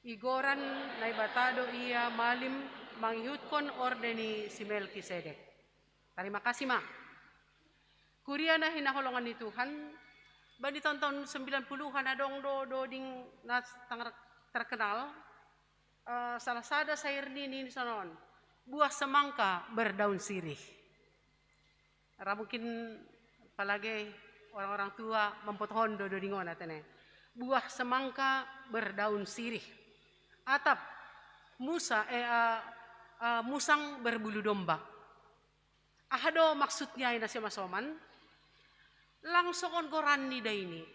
Igoran Naibata do ia malim mangihutkon orde ni si Melkisedek. Tarima kasih ma. Kuria na hinaholongan ni Tuhan, bani tahun-tahun sembilan puluhan adong do doding na tang terkenal, eh, salah sada sair ni nini sonon, buah semangka berdaun sirih. Ra mungkin apalagi orang-orang tua mempotohon do doding on atene. Buah semangka berdaun sirih. Atap musa, eh, eh, eh, musang berbulu domba. Aha do maksudnya i na simasoman? Lang songon goran ni daini.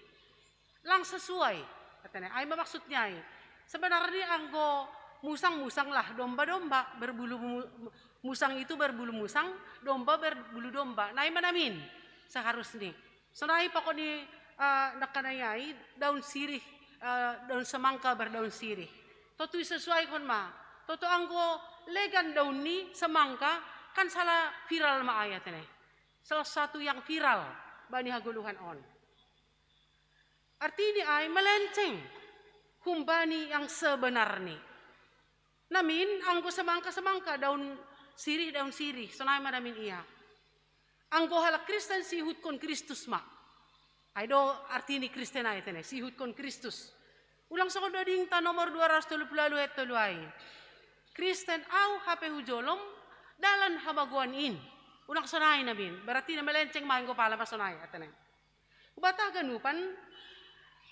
Lang sesuai. Katanya, ai ma maksudnya i. Sebenarnya anggo musang, musang lah, domba, domba, berbulu mu-, musang itu berbulu musang, domba berbulu domba. Na i ma namin seharusnya. Sonai pakon ni, eh, nangkanai ai, daun sirih, eh, daun semangka berdaun sirih. Totu isesuaihon ma. Totu anggo legan daun ni semangka, kan salah viral ma ai atene. Salah satu yang viral bani hagoluhan on. Artini ai melenceng humbani yang sebenarni. Namin anggo semangka, semangka, daun sirih, daun sirih, sonai ma namin ia. Anggo halak Kristen siihutkon Kristus ma. Ai do artini Kristen ai tene, siihutkon Kristus. Ulang songon dodingta nomor dua ratus tolu puluh ayat tolu ai. Kristen au hape hujolom dalan hamagoan in. Ulang sonai namin, berarti na melenceng ma anggo pala ma sonai atene. Hubata ganupan,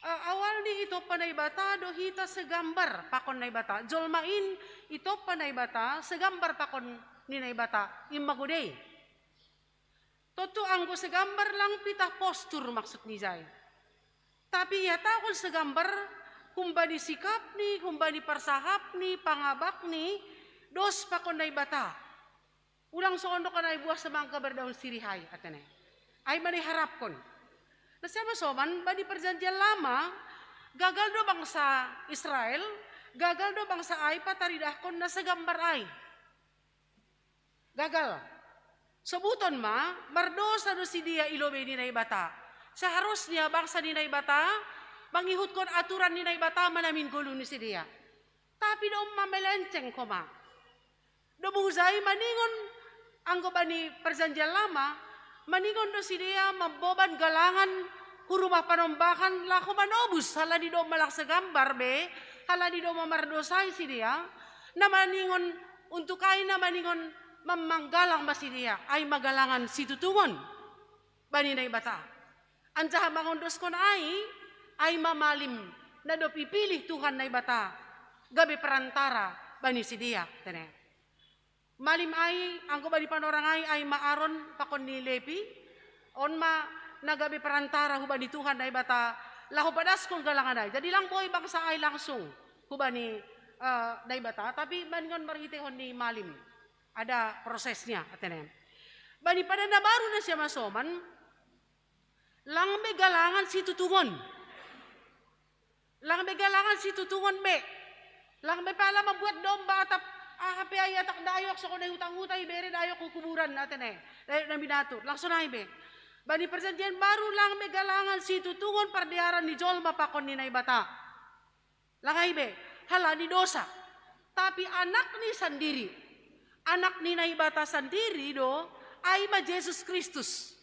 eh, awalni itompa Naibata do hita segambar pakon Naibata. Jolma in itompa Naibata segambar pakon ni Naibata, i ma godei. Tontu anggo segambar lang pitah postur maksud ni jai. Tapi ihatahon segambar humbani sikapni, humbani parsahapni, pangabakni, dos pakon Naibata. Ulang songon do kan ai buah semangka berdaun sirih ai, atene. Ai ma diharapkon. Na simasoman, bani perjanjian lama, gagal do bangsa Israel, gagal do bangsa ai pataridahkon na segambar ai. Gagal. Sobuton ma, mardosa do sidea i lobei ni Naibata. Seharusnya bangsa ni Naibata mangihutkon aturan ni Naibata ma namin golu ni sidea. Tapi domma melenceng homa. Domu hujai maningon, anggo bani perjanjian lama, maningon do sidea mamboban galangan hu rumah panombahan laho manobus, halani domma lang segambar be, halani domma mardosai sidea, na maningon untuk ai na maningon mam-, manggalang ma sidea, ai ma galangan situtungon bani Naibata. Anjaha mangondoskon ai, ai ma malim na dob ipilih Tuhan Naibata gabe perantara bani sidea, tene. Malim ai, anggo bani panorang ai, ai ma Aron pakon ni Lepi, on ma na gabe perantara hubani Tuhan Naibata, laho padaskon galangan ai. Jadi lang boi bangsa ai langsung hubani, eh, Naibata, tapi maningon marhiteihon ni malim. Ada prosesnya, atene. Bani padan na baru na simasoman, lang be galangan situtungon. Lang be galangan situtungon be. Lang be pala mambuat domba atap, ah, hape ai atak dayok, songon na i huta-huta, ibere dayok hu kuburan, atene. Dayok na binatur. Lang sonai be. Bani perjanjian baru lang be galangan situtungon pardearan ni jolma pakon ni Naibata. Lang ai be, halani dosa. Tapi anakni sandiri, anak ni Naibata sandiri do, ai ma Jesus Kristus.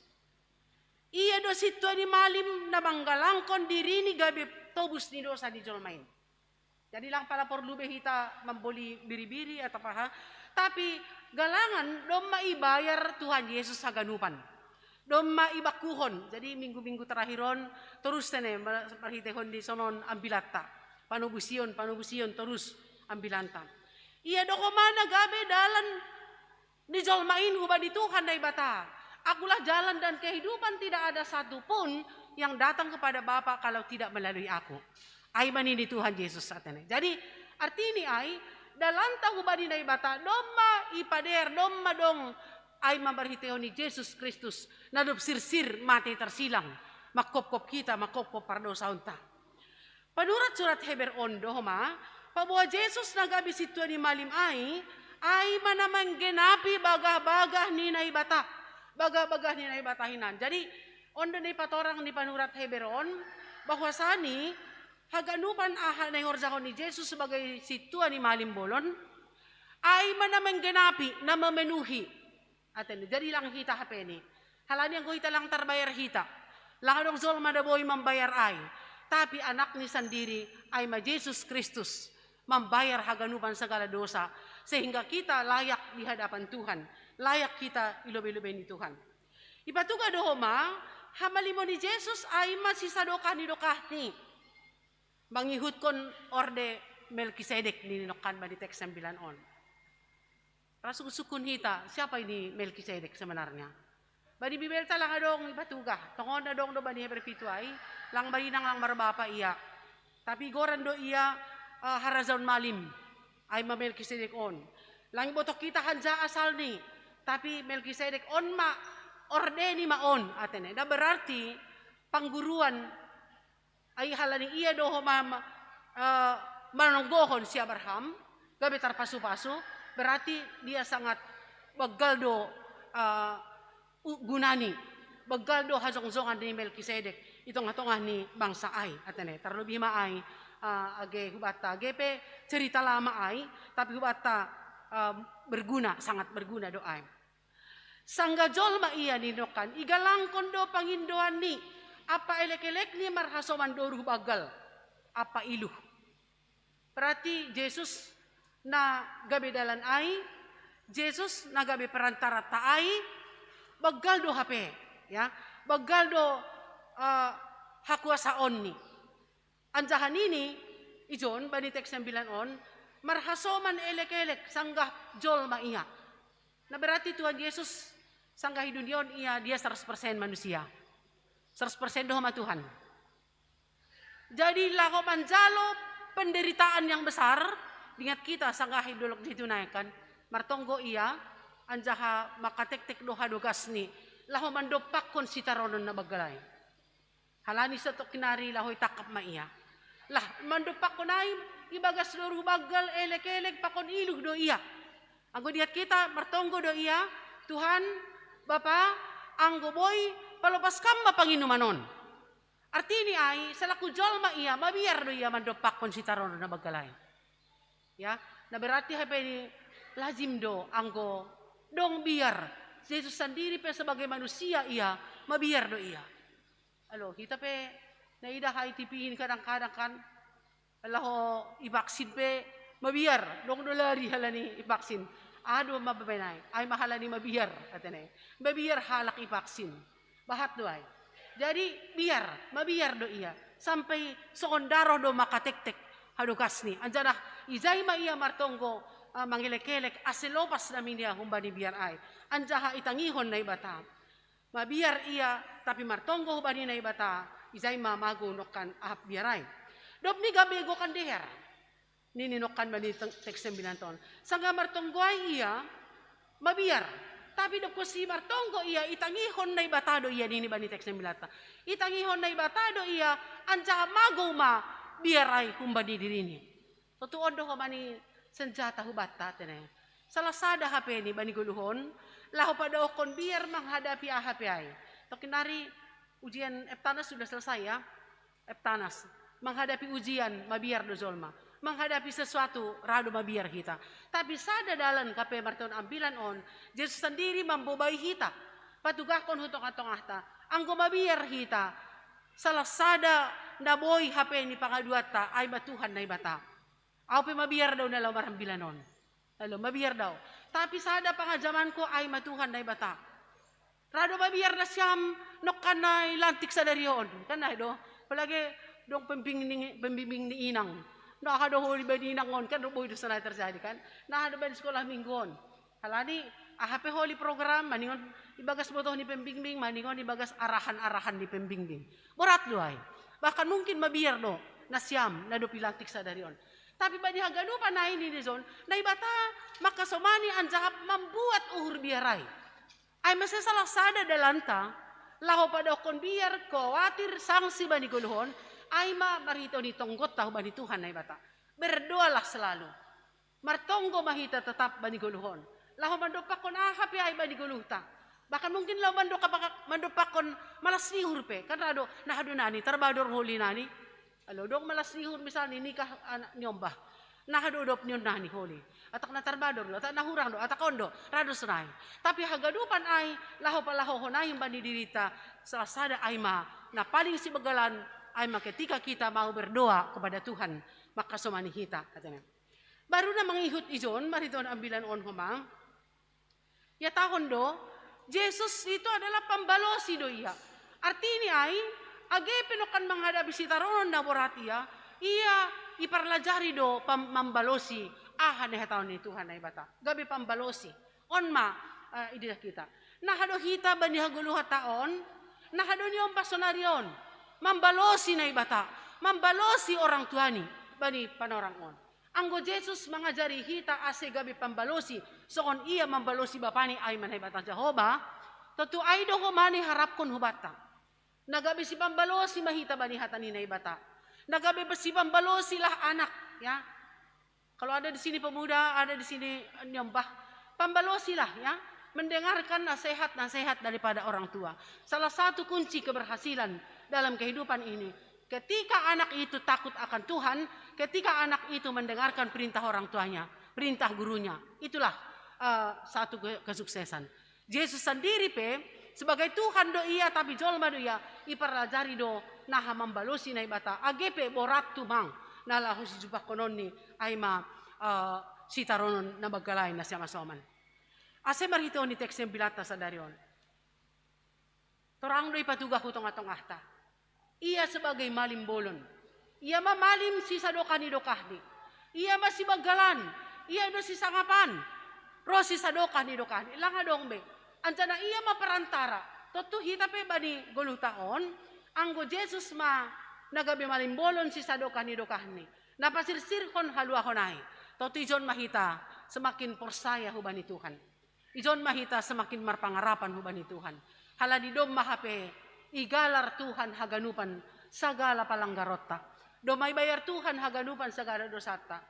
Ia do sintua ni malim na manggalangkon dirini gabe tobus ni dosa ni jolma in. Jadi lang pala porlu be hita mamboli biri-biri atau paha, tapi galangan domma ibayar Tuhan Yesus haganupan. Domma ibakuhon. Jadi minggu-minggu terakhir on terus tene marhitehon di sonon ambilatta. Panobusion, panobusion terus ambilanta. Ia dohoma na gabe dalan ni jolma in hubani Tuhan Naibata. Akulah jalan dan kehidupan, tidak ada satu pun yang datang kepada Bapa kalau tidak melalui aku. Ai ma nini Tuhan Yesus atene. Jadi artini ai dalanta hubani Naibata domma ipader, domma dong ai ma marhitehon ni Jesus Kristus na dob sirsir mate tarsilang, mangkopkop hita, mangkopkop pardosaonta. Panurat surat Heber on dohoma paboa Jesus na gabe sintua ni malim ai, ai ma na manggenapi bagah-bagah ni Naibata. Bagah-bagah ni Naibata hinan. Jadi on do na ipatorang ni panurat Heber on bahwasani haganupan aha na ihorjahon ni Jesus sebagai sintua ni malim bolon, ai ma na manggenapi, na memenuhi. Atene, jadi lang hita hapeni. Halani anggo hita lang tarbayar hita. Lang adong jolma na boi mambayar ai. Tapi anakni sandiri ai ma Jesus Kristus mambayar haganupan segala dosa, sehingga kita layak di hadapan Tuhan, layak kita i lobei-lobei ni Tuhan. Ipatuga dohoma, hamalimon ni Jesus ai ma sisadokah ni dokahni. Mangihutkon orde Melkisedek ninokkan bani teks sambilan on. Ra sungkun-sungkun hita, siapa ini Melkisedek sebenarnya? Bani Bibelta lang adong ipatuga, tongon adong do bani Heber pitu ai, lang marinang lang marbapa ia. Tapi goran do ia uh, harajaon malim, ai ma Melkisedek on. Lang iboto hita hanja asalni, tapi Melkisedek on ma ordeni ma on, atene. Da berarti pangguruan ai halani ia dohoma uh, manonggohon si Abraham, gabe tarpasu-pasu, berarti dia sangat begal do uh, gunani, begal do hajongjongan ni Melkisedek i tongah-tongah ni bangsa ai, atene. Tarlobih ma ai uh, age hubata, age pe cerita lama ai, tapi hubata uh, berguna, sangat berguna do ai. Sangga jolma ia ninokkan, igalangkon do pangindoanni, apa elek-elekni marhasoman doruh bagal, apa iluh. Berarti Jesus na gabe dalan ai, Jesus na gabe perantaranta ai, begal do hape, ya, begal do uh, hakuasaonni. Anjaha nini ijon bani teks sambilan on, marhasoman elek-elek sanggah jolma ia. Na berarti Tuhan Yesus sanggah i dunia on ia dia seratus persen manusia. Seratus persen dohoma Tuhan. Jadi laho manjalo penderitaan yang besar, ingat kita sanggah i dolok ditunaikan, martonggo ia, anjaha makatektek do hadogasni, laho mandompakkon sitaronon na bagalai. Halani satokinari laho itangkap ma ia. Lah mandompakkon ai ibagas doruh bagal elek-elek pakon iluh do ia. Anggo diat kita martonggo do ia, Tuhan, Bapa, anggo boi palopas kam ma panginuman on. Artini ai salaku jolma ia mabiar do ia mandompakkon sitaronon na bagalai. Ya, na berarti hape ni lazim do anggo dong biar. Jesus sandiri pe sebagai manusia ia mabiar do ia. Alo, hita pe na idahai tipihin kadang-kadang kan, laho ivaksin pe mabiar, dong do lari halani ivaksin. Aha do mababenai ai, mahalani mabiar katene, mabiar halak ivaksin. Bahat do ai. Jadi biar, mabiar do ia sampai songon daroh do makatektek hadogasni. Anjaha ijai ma ia martonggo uh, mangelek-elek ase lopas namin ia humbani biar ai. Anjaha itangihon Naibata. Mabiar ia, tapi martonggo hubani Naibata, ijai ma magou nongkan ahap biar ai. Dob ni gabe gokan deher. Nini nongkan bani teks sembilan ton. Sanga martonggo ai ia mabiar. Tapi dob konsi martonggo ia itangihon Naibata do ia nini bani teks sembilan ta. Itangihon Naibata do ia anjaha magou ma biar ai humbani dirini. Totu on do homani senjata hubanta tene. Salah sada hape ni bani goluhon, laho padaohkon biar menghadapi aha pe ai. Tokinari ujian Eptanas sudah selesai ya. Eptanas. Menghadapi ujian mabiar do jolma. Menghadapi sesuatu ra do mabiar hita. Tapi sada dalan hape martonggo ambilan on, Jesus sandiri mambobai hita. Patugahkon hu tongah-tongahta. Anggo mabiar hita. Salah sada na boi hape ni pangaduanta ai ma Tuhan Naibata. Au pe mabiar do na laho marambilan on. Laho mabiar do. Tapi sada pangajamanku ai ma Tuhan Naibata. Ra do mabiar na siam nongkan na i lantik sadari on, kan, na do. Apalagi dong pembimbing ni, pembimbing ni inang. Na aha do holi bani inang on, kan, do boi do sonai terjadi, kan. Na aha do bani sekolah minggu on. Halani aha pe holi program, maningon ibagas botoh ni pembimbing, maningon ibagas arahan-arahan ni pembimbing. Borat do ai. Bahkan mungkin mabiar do na siam na dob i lantik sadari on. Tapi bani haganupan nai, nini John, Naibata mangkasomani anjaha mambuat uhur biar ai. Ai mase salah sada dalanta laho padokkon biar, kuatir, sangsi bani goluh on, ai ma marhitehon i tonggonta hubani Tuhan Naibata. Berdoalah selalu. Martonggo ma hita tetap bani goluh on. Laho mandompakkon aha pe ai bani goluhta. Bahkan mungkin laho mandompakkon malas ni uhur pe. Kan ra do, na aha do nani, tarbador holi nani. Alo dong malas ni uhur, misalni nikah anak ni ombah. Na aha do dob ni on nani holi. Atak na tarbador do, atak na hurang do, atak on do, ra do sonai. Tapi haganupan ai, laho palahohon ai bani dirita, salah sada ai ma, na paling sibagalan ai ma ketika kita mau berdoa kepada Tuhan, mangkasomani hita, hatana. Baru na mangihut i John, marhitehon ambilan on homa. Ihatahon do, Jesus itu adalah pambalosi do ia. Artini ai, age pe nongkan manghadapi sitaronon na borat ia, ia iparlajari do pam-, mambalosi aha na ihatahon ni Tuhan Naibata. Gabe pambalosi. On ma, eh, ididah hita. Na aha do hita bani hagoluhanta on, na aha do ni ombah sonari on. Mambalosi Naibata, mambalosi orang tuani bani panorang on. Anggo Jesus mangajari hita ase gabe pambalosi, songon ia mambalosi Bapani ai ma Naibata Jahowa, tontu ai do homa na iharapkon hubanta. Na gabe sipambalosi ma hita bani hata ni Naibata. Na gabe sipambalosi lah anak, ya. Kalau ada di sini pemuda, ada di sini nyombah, pambalosilah, ya. Mendengarkan nasihat-nasihat daripada orang tua. Salah satu kunci keberhasilan dalam kehidupan ini, ketika anak itu takut akan Tuhan, ketika anak itu mendengarkan perintah orang tuanya, perintah gurunya, itulah, eh, satu ke-, kesuksesan. Jesus sandiri pe, sebagai Tuhan do ia, tapi jolma do ia, iparlajari do na aha mambalosi Naibata, age pe borat tumang na laho sijumpangkononni, ai ma, eh, sitaronon na banggalai na siamasoman. Ase marhitehon ni teks ambilanta sadari on. Torang do ipatugah hu tonga-tongahta. Ia sebagai malim bolon. Ia ma malim sisadokah ni dokahni. Ia ma sibanggalan. Ia do sisangapan. Ro sisadokah ni dokahni. Lang adong be. Anjaha ia ma perantara. Tontu hita pe bani goluhta on, anggo Jesus ma na gabe malim bolon sisadokah ni dokahni. Na pasirsirhon haluahon ai. Tontu ijon ma hita semakin porsaya hubani Tuhan. Ijon ma hita semakin marpangarapan hubani Tuhan. Halani domma hape igalar Tuhan haganupan sagala palanggaronta. Domma ibayar Tuhan haganupan sagala dosanta.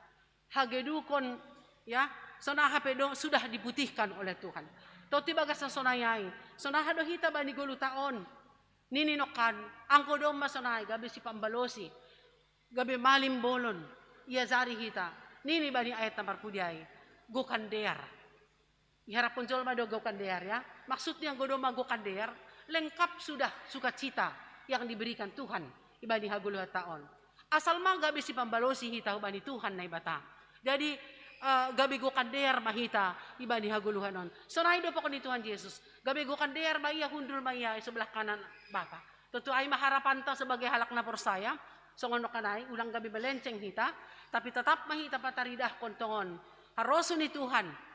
Hagedukon, ya, sonang hape do sudah diputihkan oleh Tuhan. Tontu ibagas na sonai ai, sonang aha do hita bani goluhta on. Nini nongkan, anggo domma sonai gabe sipambalosi, gabe malim bolon, iajari hita. Nini bani ayat na marpudi ai, gokan dear. Iharaphon jolma do gokan dear, ya. Maksudnya anggo domma gokan dear, lengkap sudah sukacita yang diberikan Tuhan ibani hagoluhanta on. Asal ma gabe sipambalosi hita hubani Tuhan Naibata. Jadi, eh, gabe gokan dear ma hita ibani hagoluhan on. Sonai do pokok ni Tuhan Jesus. Gabe gokan dear ma ia, hundul ma ia i sebelah kanan Bapa. Tontu ai ma harapanta sebagai halak na porsaya, songon nongkan ai, unang gabe melenceng hita, tapi tetap ma hita pataridahkon tongon harosuh ni Tuhan.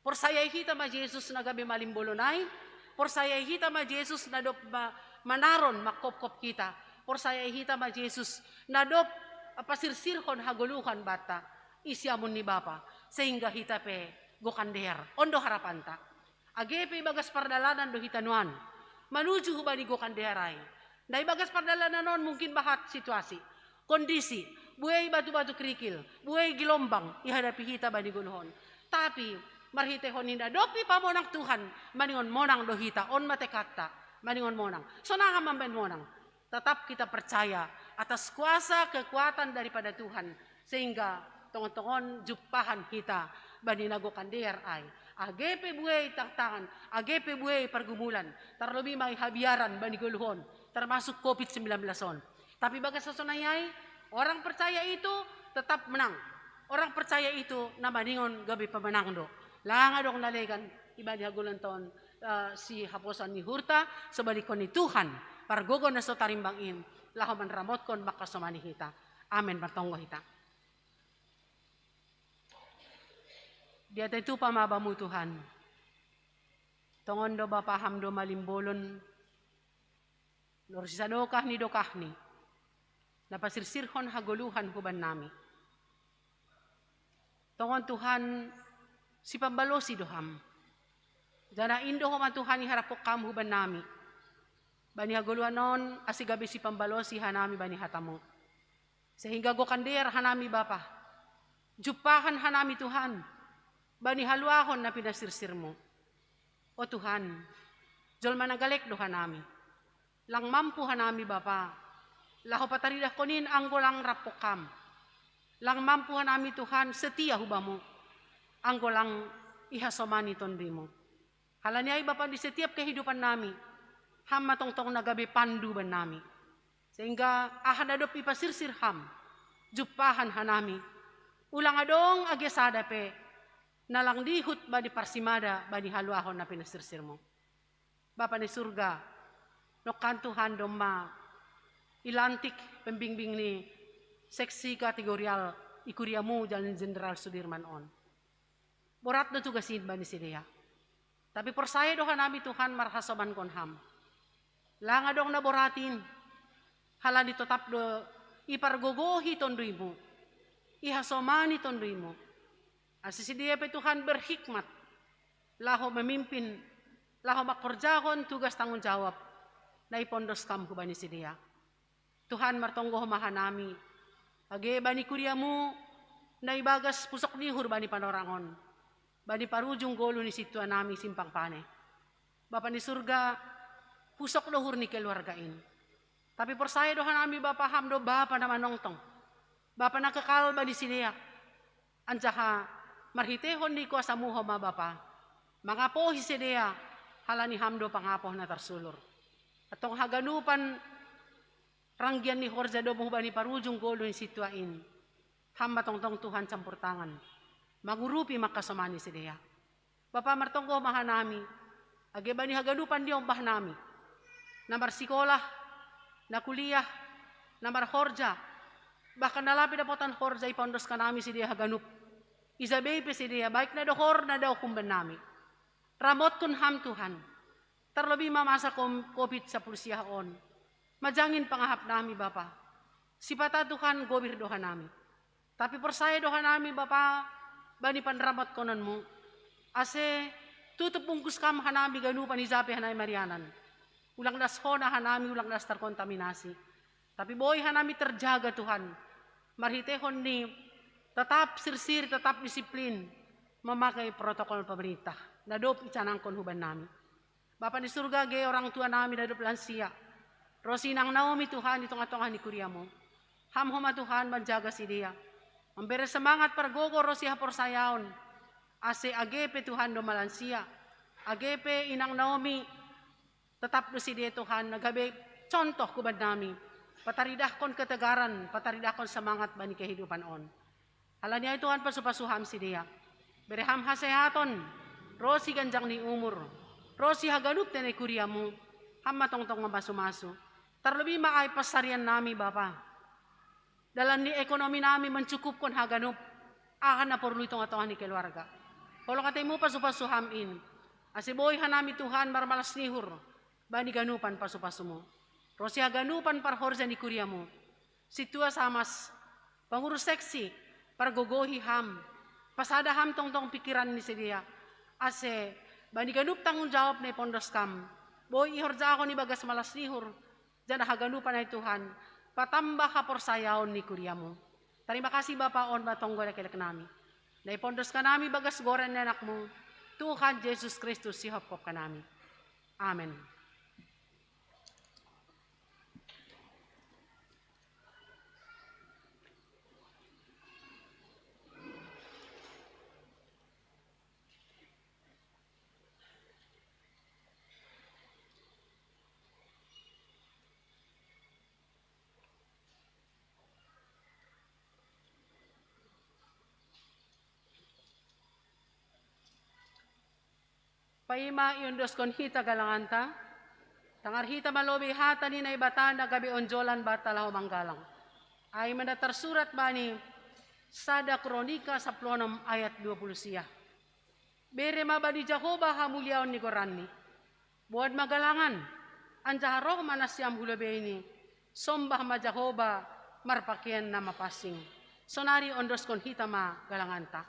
Porsayai hita ma Jesus na gabe malim bolon ai, porsayai hita ma Jesus na dob ma-, manaron mangkopkop hita, porsayai hita ma Jesus na dob, eh, pasirsirhon hagoluhan banta, i siamun ni Bapa, sehingga hita pe gokan dear. On do harapanta. Age pe ibagas pardalanan do hita nuan manuju hubani gokan dear ai. Nda ibagas pardalanan on mungkin bahat situasi, kondisi, buei batu-batu kerikil, buei gelombang ihadapi hita bani goluh on. Tapi marhitehon i na dob ipamonang Tuhan, maningon monang do hita, on ma tekadta, maningon monang. Sonang aha mambahen monang? Tetap kita percaya atas kuasa kekuatan daripada Tuhan, sehingga tongon-tongon jumpahan hita bani na gokan dear ai. Age pe buei tantangan, age pe buei pergumulan, tarlobi ma i habiaran bani goluh on, termasuk covid sembilan belas on. Tapi ibagas na sonai ai, orang percaya itu tetap menang. Orang percaya itu na maningon gabe pemenang do. Lang adong na legan ibani hagoluhanta on, eh, sihaposan ni uhurta, so balikkon ni Tuhan pargogo na so tarimbang in, laho manramotkon mangkasomani hita. Amen. Martonggo hita. Diat ai tupa ma bamu Tuhan. Tongon do Bapa, ham do malimbolon, lor sisadokah ni dokahni, na pasirsirhon hagoluhan hubannami. Tongon Tuhan, sipambalosi do ham. Janah indo homa Tuhan iharapkon ham hubannami bani hagoluhan on, ase gabe sipambalosi hanami bani hatamu. Sehingga gokan dear hanami Bapa, jumpahan hanami Tuhan bani haluahon na pinasirsirmu. O Tuhan, jolma na galek do hanami. Lang mampu hanami Bapa, laho pataridahkon in anggo lang rap ho ham. Lang mampu hanami Tuhan setia hubamu, anggo lang ihasomani tonduimu. Halani ai Bapa, di setiap kehidupan nami, ham ma tongtong na gabe pandu bannami. Sehingga aha na dob ipasirsir ham, jumpahan hanami. Ulang adong age sada pe na lang dihut bani parsimada bani haluahon na pinasirsirmu. Bapa ni surga, nongkan Tuhan domma ilantik pembimbing ni seksi kategorial i kuriamu Jalan Jenderal Sudirman on. Borat do tugas in bani sidea. Tapi porsaya do hanami Tuhan marhasomankon ham. Lang adong na borat in, halani totap do ipargogohi tonduimu, ihasomani tonduimu. Ase sidea pe Tuhan berhikmat, laho memimpin, laho mangkorjahon tugas tanggung jawab na ipondos ham hubani sidea. Tuhan, martonggo ma hanami, age bani kuriamu na ibagas pusok ni uhur bani panorang on, bani parujung golu ni sintua nami Simpang Pane. Bapa ni surga, pusok do uhur ni keluarga in. Tapi porsaya do hanami Bapa, ham do Bapa na manongtong, Bapa na kekal bani sidea. Anjaha marhiteihon ni kuasamu homa Bapa, mangapohi sidea, halani ham do pangapoh na tarsulur. Antong haganupan ranggian ni horja domu hubani parujung golu ni sintua in, ham ma tongtong Tuhan campur tangan, mangurupi, mangkasomani sidea. Bapa, martonggo ma hanami, age bani haganupan diombah nami, na marsikolah, na kuliah, na marhorja, bahkan na lape dapotan horja, ipaondoskan nami sidea haganup. Ija be ipe sidea, baik na dohor na dao humbannami, ramotkon ham Tuhan. Tarlobi ma masa kom-, covid sapuluh siah on, majangin pangahap nami Bapa. Sipata Tuhan gobir do hanami. Tapi porsaya do hanami Bapa, bani panramotkononmu, ase tutup bungkus kam hanami ganupan ija pe hanami marianan. Ulang das hona hanami, ulang das terkontaminasi. Tapi boi hanami terjaga Tuhan, marhiteihon ni tetap sirsir, tetap disiplin, memakai protokol pemerintah na dob icanangkon hubannami. Bapa ni surga, age orang tua nami na dob lansia, ro si inang Naomi Tuhan di tongah-tongah ni kuriamu. Ham homa Tuhan manjaga sidea, mambere semangat pargogo ro si haporsayaon, ase age pe Tuhan domma lansia, age pe inang Naomi, tetap do sidea Tuhan na gabe contoh hubannami, pataridahkon ketegaran, pataridahkon semangat bani kehidupan on. Halani ai Tuhan, pasu-pasu ham sidea. Bere ham hasehaton, ro si ganjang ni umur, ro si haganup tene kuriamu, ham ma tongtong mamasu-masu. Tarlobi ma ai pansarian nami Bapa. Dalan ni ekonomi nami mancukupkon haganup aha na porlu i tongah-tongah ni keluarga. Holong atemu pasu-pasu ham in, ase boi hanami Tuhan marmalas ni uhur bani ganupan pasu-pasumu. Ro si haganupan parhorja ni kuriamu, sintua samas, pengurus seksi, pargogohi ham, pasada ham tongtong pikiran ni sidea, ase bani ganup tanggung jawab na ipondos kam, boi ihorjahon ibagas malas ni uhur, janah haganupan ai Tuhan, patamba haporsayaon ni kuriamu. Tarima kasih Bapa, on ma tonggo na kelek nami, na ipondoskan nami bagas goran ni Anakmu, Tuhan Jesus Kristus, sihopkopkan nami. Amen. Paima iondoskon hita galanganta, tangar hita ma lobei hata ni Naibata na gabe onjolan banta laho manggalang. Ai ma na tarsurat bani sada Kronika sampulu onom ayat dua pulu sia. Bere ma bani Jahowa hamuliaon ni goranni. Boan ma galangan, anjaha roh ma nasiam hu lobeini, sombah ma Jahowa marpakeian na mapansing. Sonari ondoskon hita ma galanganta.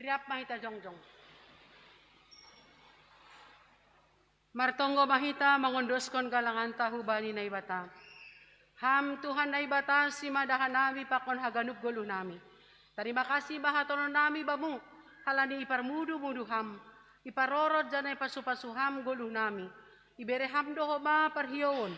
Siap ma hita jongjong. Martonggo ma hita mangondoskon galanganta hubani Naibata. Ham Tuhan Naibata, simada hanami pakon haganup goluhnami. Tarima kasih ma hatahononnami Bamu, halani iparmudu-mudu Ham, iparorot janah ipasupasu Ham goluhnami. Ibere Ham do homa parhiouon,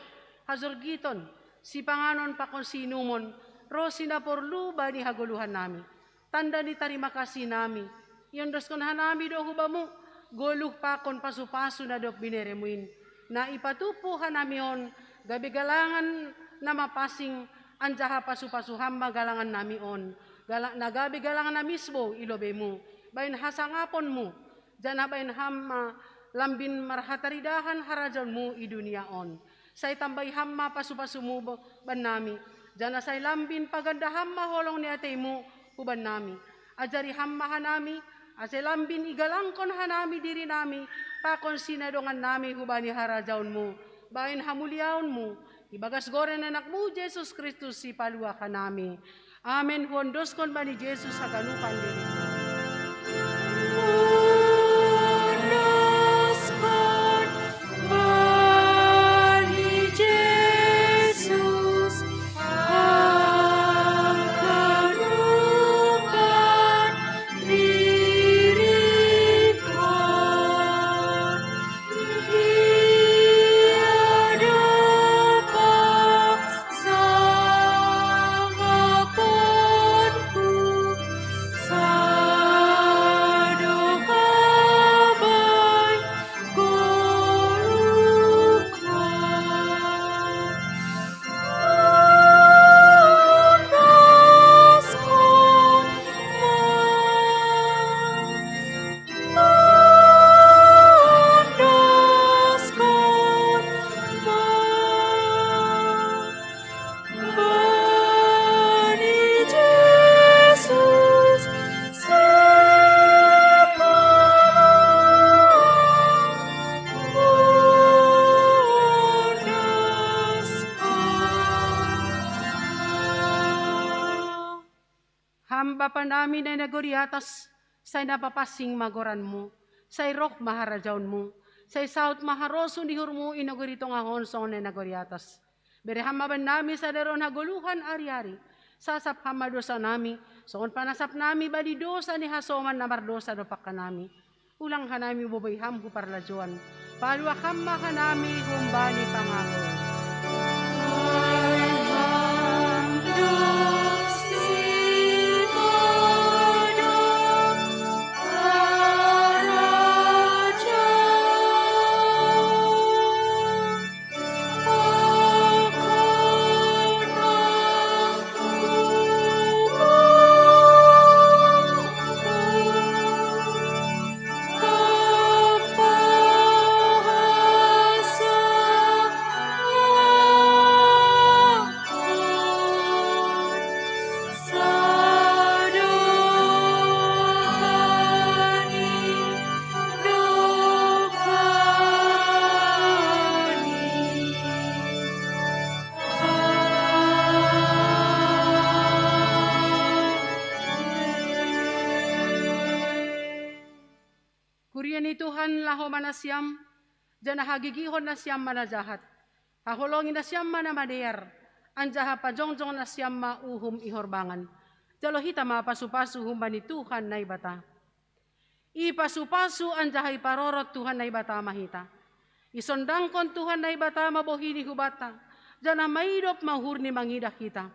hajorgiton, sipanganon pakon siinumon, ro sinaporlu bani hagoluhannami. Tanda ni tarima kasihnami, iondoskon hanami do hu Bamu goluh pakon pasupasu na dob binereMu in, na ipatumpu hanami on, gabe galangan na mapansing, anjaha pasupasu Ham ma galangannami on, gala-, na gabe galangan na misbou i lobeiMu, bahen hasangaponMu, janah bahen Ham ma lambin marhataridahan harajaonMu i dunia on. Sai tambai Ham ma pasupasu-Mu bo-, bannami, janah sai lambin paganda Ham ma holong ni atei-Mu hubannami. Ajari Ham ma hanami, ase lambin igalangkon hanami dirinami pakon sinadongannami hubani harajaon-Mu, bahen hamuliaon-Mu, ibagas goran ni Anak-Mu Jesus Kristus Sipalua hanami. Amen. Huondoskon bani Jesus haganupan diringku. Huondoskon bani Jesus haganupan diringkon. Ia do pasangaponku, sadokah bahen goluhku. Huondoskon ma, huondoskon ma bani Jesus Sipalua, huondoskon ma. Ham Bapa nami na i nagori atas, sai na papansing ma goran-Mu, sai roh ma harajaon-Mu, sai saut ma harosuh ni uhur-Mu i nagori tongah on songon na i nagori atas. Bere Ham ma bannami sadari on hagoluhan ari-ari, sasap Ham ma dosanami, songon panasapnami bani dosa ni hasoman na mardosa dompak hanami. Ulang hanami bobei Ham hu parlajouan. Palua Ham ma hanami humbani pangago. Kuria ni Tuhan, laho ma nasiam, janah hagigihon nasiam ma na jahat. Haholongi nasiam ma na madear, anjaha pajongjong nasiam ma uhum i horbangan. Jalo hita ma pasupasu humbani Tuhan Naibata. Ipasupasu anjaha iparorot Tuhan Naibata ma hita. Isondangkon Tuhan Naibata ma bohini hubanta, janah maidop ma uhurni mangidah hita.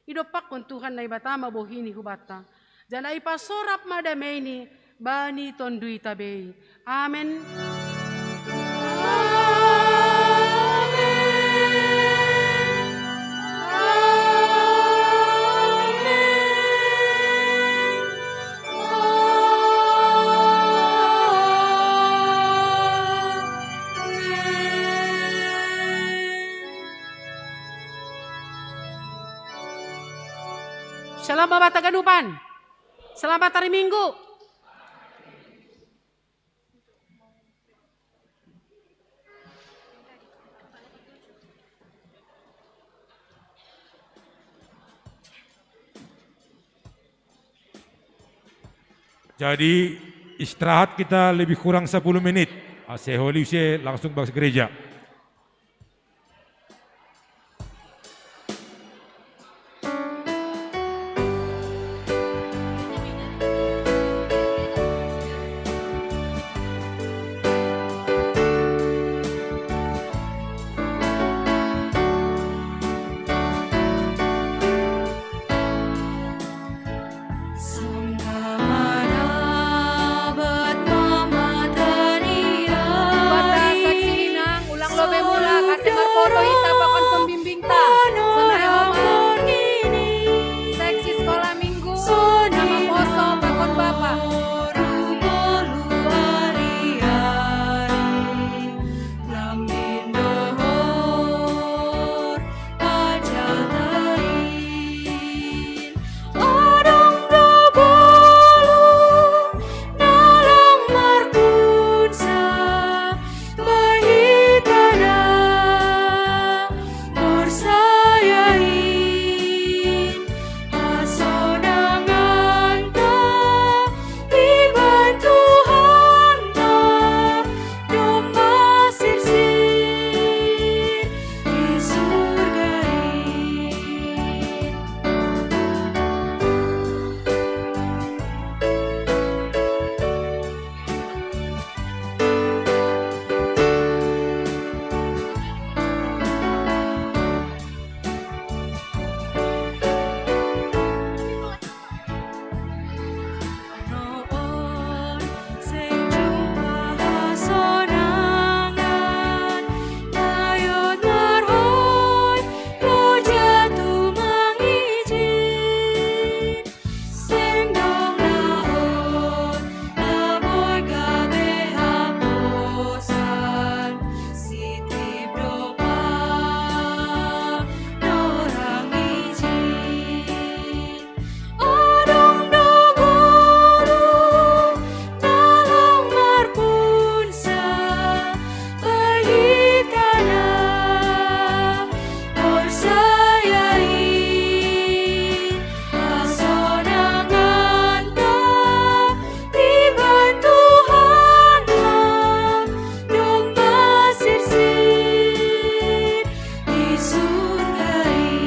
Idompakkon Tuhan Naibata ma bohini hubanta, janah ipasorap ma dameini bani tonduita bei. Amen. Shalom Bapak haganupan. Selamat hari Minggu. Jadi istirahat kita lebih kurang sepuluh menit. Ase holi use langsung bak gereja. Bata seksi inang, ulang lobe mula, kasih marpoto ita pakon pembimbing ta. Sonari homa seksi sekolah minggu, nama poso pakon bapa. Lambin dohor, ajal tain. Adong do bolu, nalang marpunsa, bahitana, persayain, hasonanganta, iban Tuhanta, domma sirsir di surga i. Noon seng jumpa hasonangan, tayot marhoi loja tu mangijin. Seng dong laon laboi gabe haposan, sitib do panorang ijin. Adong do bolu, nalang marpunsa, bahitana, persayain, hasonanganta, iban Tuhanta, domma sirsir di surga i.